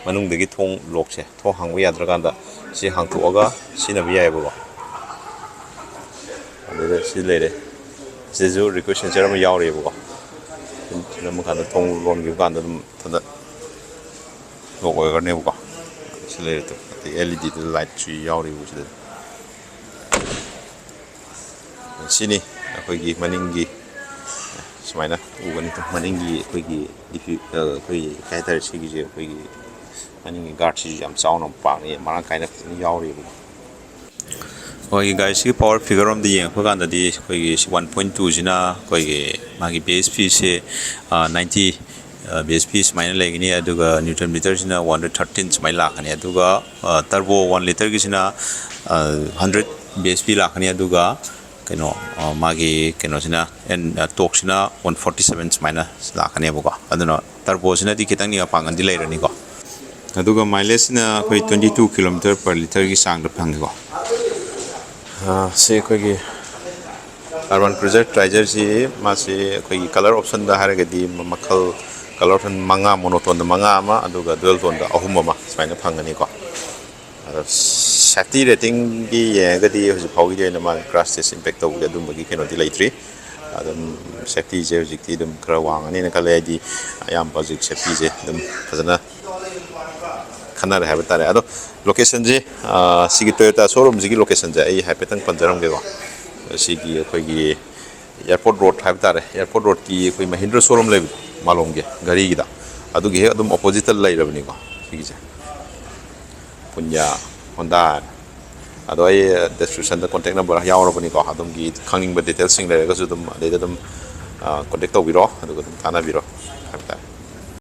ꯃꯅꯨꯡꯗꯒꯤ ꯊꯣꯡ lockꯁꯦ, ꯊꯣꯡ ꯍꯥꯡꯕ ꯌꯥꯗ꯭ꯔꯀꯥꯟꯗ ꯁꯤ ꯍꯥꯡꯇꯣꯛꯑꯒ ꯁꯤꯖꯤꯟꯅꯕ ꯌꯥꯏꯑꯕꯀꯣ꯫ ꯑꯗꯨꯗ ꯁꯤ ꯂꯩꯔꯦ꯫ ꯁꯤꯁꯨ request signature ꯑꯃ ꯌꯥꯎꯔꯤꯑꯕꯀꯣ꯫ ꯁꯤ ꯅꯝꯃꯀꯥꯟꯗ ꯊꯣꯡ ꯂꯣꯟꯈꯤꯕ ꯀꯥꯟꯗ ꯑꯗꯨꯝ ꯃꯊꯟꯇ lock ꯑꯣꯏꯈ꯭ꯔꯅꯦꯕꯀꯣ꯫ ꯁꯤ ꯂꯩꯔꯦ꯫ ꯑꯗꯩ L E D ꯗ lightꯁꯨ ꯌꯥꯎꯔꯤꯕ ꯁꯤꯗ꯫ ꯁꯤꯅꯤ ꯑꯩꯈꯣꯏꯒꯤ ꯃꯅꯤꯡꯒꯤ, ꯁꯨꯃꯥꯏꯅ ꯎꯒꯅꯤ꯫ ꯃꯅꯤꯡꯒꯤ ꯑꯩꯈꯣꯏꯒꯤ ꯗꯤ ꯄꯤ, ꯑꯩꯈꯣꯏꯒꯤ ꯀꯩ ꯍꯥꯏꯇꯥꯔꯦ, ꯁꯤꯒꯤꯁꯦ ꯑꯩꯈꯣꯏꯒꯤ ꯃꯅꯤꯡꯒꯤ guardꯁꯤꯁꯨ ꯌꯥꯝ ꯆꯥꯎꯅ ꯄꯥꯛꯅ ꯃꯔꯥꯡ ꯀꯥꯏꯅ ꯐꯖꯅ ꯌꯥꯎꯔꯤꯕ꯫ ꯑꯩꯈꯣꯏꯒꯤ ꯒꯥꯔꯤꯁꯤꯒꯤ power figure ꯑꯃꯗ ꯌꯦꯡꯉꯛꯄ ꯀꯥꯟꯗꯗꯤ ꯑꯩꯈꯣꯏꯒꯤ ꯁꯤ one point twoꯁꯤꯅ ꯑꯩꯈꯣꯏꯒꯤ ꯃꯥꯒꯤ B H Pꯁꯦ ninety B H P ꯁꯨꯃꯥꯏꯅ ꯂꯩꯒꯅꯤ꯫ ꯑꯗꯨꯒ newton meterꯁꯤꯅ one hundred thirteen ꯁꯨꯃꯥꯏꯅ ꯂꯥꯛꯀꯅꯤ꯫ ꯑꯗꯨꯒ turbo one litreꯒꯤꯁꯤꯅ hundred B H P ꯂꯥꯛꯀꯅꯤ꯫ ꯑꯗꯨꯒ ꯀꯩꯅꯣ, ꯃꯥꯒꯤ ꯀꯩꯅꯣꯁꯤꯅ, ꯑꯦꯟ ꯇꯣꯛꯁꯤꯅ one forty seven ꯁꯨꯃꯥꯏꯅ ꯂꯥꯛꯀꯅꯦꯕꯀꯣ꯫ ꯑꯗꯨꯅ turboꯁꯤꯅꯗꯤ ꯈꯤꯇꯪꯗꯤ ꯃꯄꯥꯡꯒꯜꯗꯤ ꯂꯩꯔꯅꯤꯀꯣ꯫ ꯑꯗꯨꯒ mileageꯁꯤꯅ ꯑꯩꯈꯣꯏ twenty two kilometer per litreꯒꯤ ꯆꯥꯡꯗ ꯐꯪꯉꯤꯀꯣ꯫ ꯁꯤ ꯑꯩꯈꯣꯏꯒꯤ Urban Cruiser Trizer ꯁꯤ, ꯃꯥꯁꯤ ꯑꯩꯈꯣꯏꯒꯤ colour optionꯗ ꯍꯥꯏꯔꯒꯗꯤ ꯃꯈꯜ, colour option ꯃꯉꯥ, monotoneꯗ ꯃꯉꯥ ꯑꯃ, ꯑꯗꯨꯒ dual toneꯗ ꯑꯍꯨꯝ ꯑꯃ ꯁꯨꯃꯥꯏꯅ ꯐꯪꯒꯅꯤꯀꯣ꯫ ꯑꯗꯣ safety ratingꯒꯤ ꯌꯦꯡꯉꯒꯗꯤ ꯍꯧꯖꯤꯛ ꯐꯥꯎꯒꯤꯗꯤ ꯑꯣꯏꯅ ꯃꯥꯒꯤ crash test impact ꯇꯧꯕꯒꯤ ꯑꯗꯨꯝꯕꯒꯤ ꯀꯩꯅꯣꯗꯤ ꯂꯩꯇ꯭ꯔꯤ꯫ ꯑꯗꯨꯝ safetyꯁꯦ ꯍꯧꯖꯤꯛꯇꯤ ꯑꯗꯨꯝ ꯈꯔ ꯋꯥꯡꯉꯅꯤꯅ ꯈꯜꯂꯦ꯫ ꯍꯥꯏꯗꯤ ꯑꯌꯥꯝꯕ ꯍꯧꯖꯤꯛ safetyꯁꯦ ꯑꯗꯨꯝ ꯐꯖꯅ ꯈꯟꯅꯔꯦ ꯍꯥꯏꯕ ꯇꯥꯔꯦ꯫ ꯑꯗꯣ locationꯁꯦ, ꯁꯤꯒꯤ Toyota showroomꯁꯤꯒꯤ locationꯁꯦ ꯑꯩ ꯍꯥꯏꯐꯦꯠꯇꯪ ꯄꯟꯖꯔꯝꯒꯦꯀꯣ꯫ ꯁꯤꯒꯤ ꯑꯩꯈꯣꯏꯒꯤ Airport Road ꯍꯥꯏꯕ ꯇꯥꯔꯦ, Airport Roadꯀꯤ ꯑꯩꯈꯣꯏ Mahindra showroom ꯂꯩꯕꯗꯣ, ꯃꯥꯂꯣꯝꯒꯤ ꯘꯔꯤꯒꯤꯗ, ꯑꯗꯨꯒꯤ ꯍꯦꯛ ꯑꯗꯨꯝ oppositeꯇ ꯂꯩꯔꯕꯅꯤꯀꯣ ꯁꯤꯒꯤꯁꯦ, ꯄꯨꯟꯌꯥ Honda ꯍꯥꯏꯅ꯫ ꯑꯗꯣ ꯑꯩ descriptionꯗ contact number ꯌꯥꯎꯔꯕꯅꯤꯀꯣ, ꯑꯗꯣꯝꯒꯤ ꯈꯪꯅꯤꯡꯕ detailsꯁꯤꯡ ꯂꯩꯔꯒꯁꯨ ꯑꯗꯨꯝ ꯑꯗꯩꯗ ꯑꯗꯨꯝ contact ꯇꯧꯕꯤꯔꯣ, ꯑꯗꯨꯒ ꯑꯗꯨꯝ ꯇꯥꯟꯅꯕꯤꯔꯣ꯫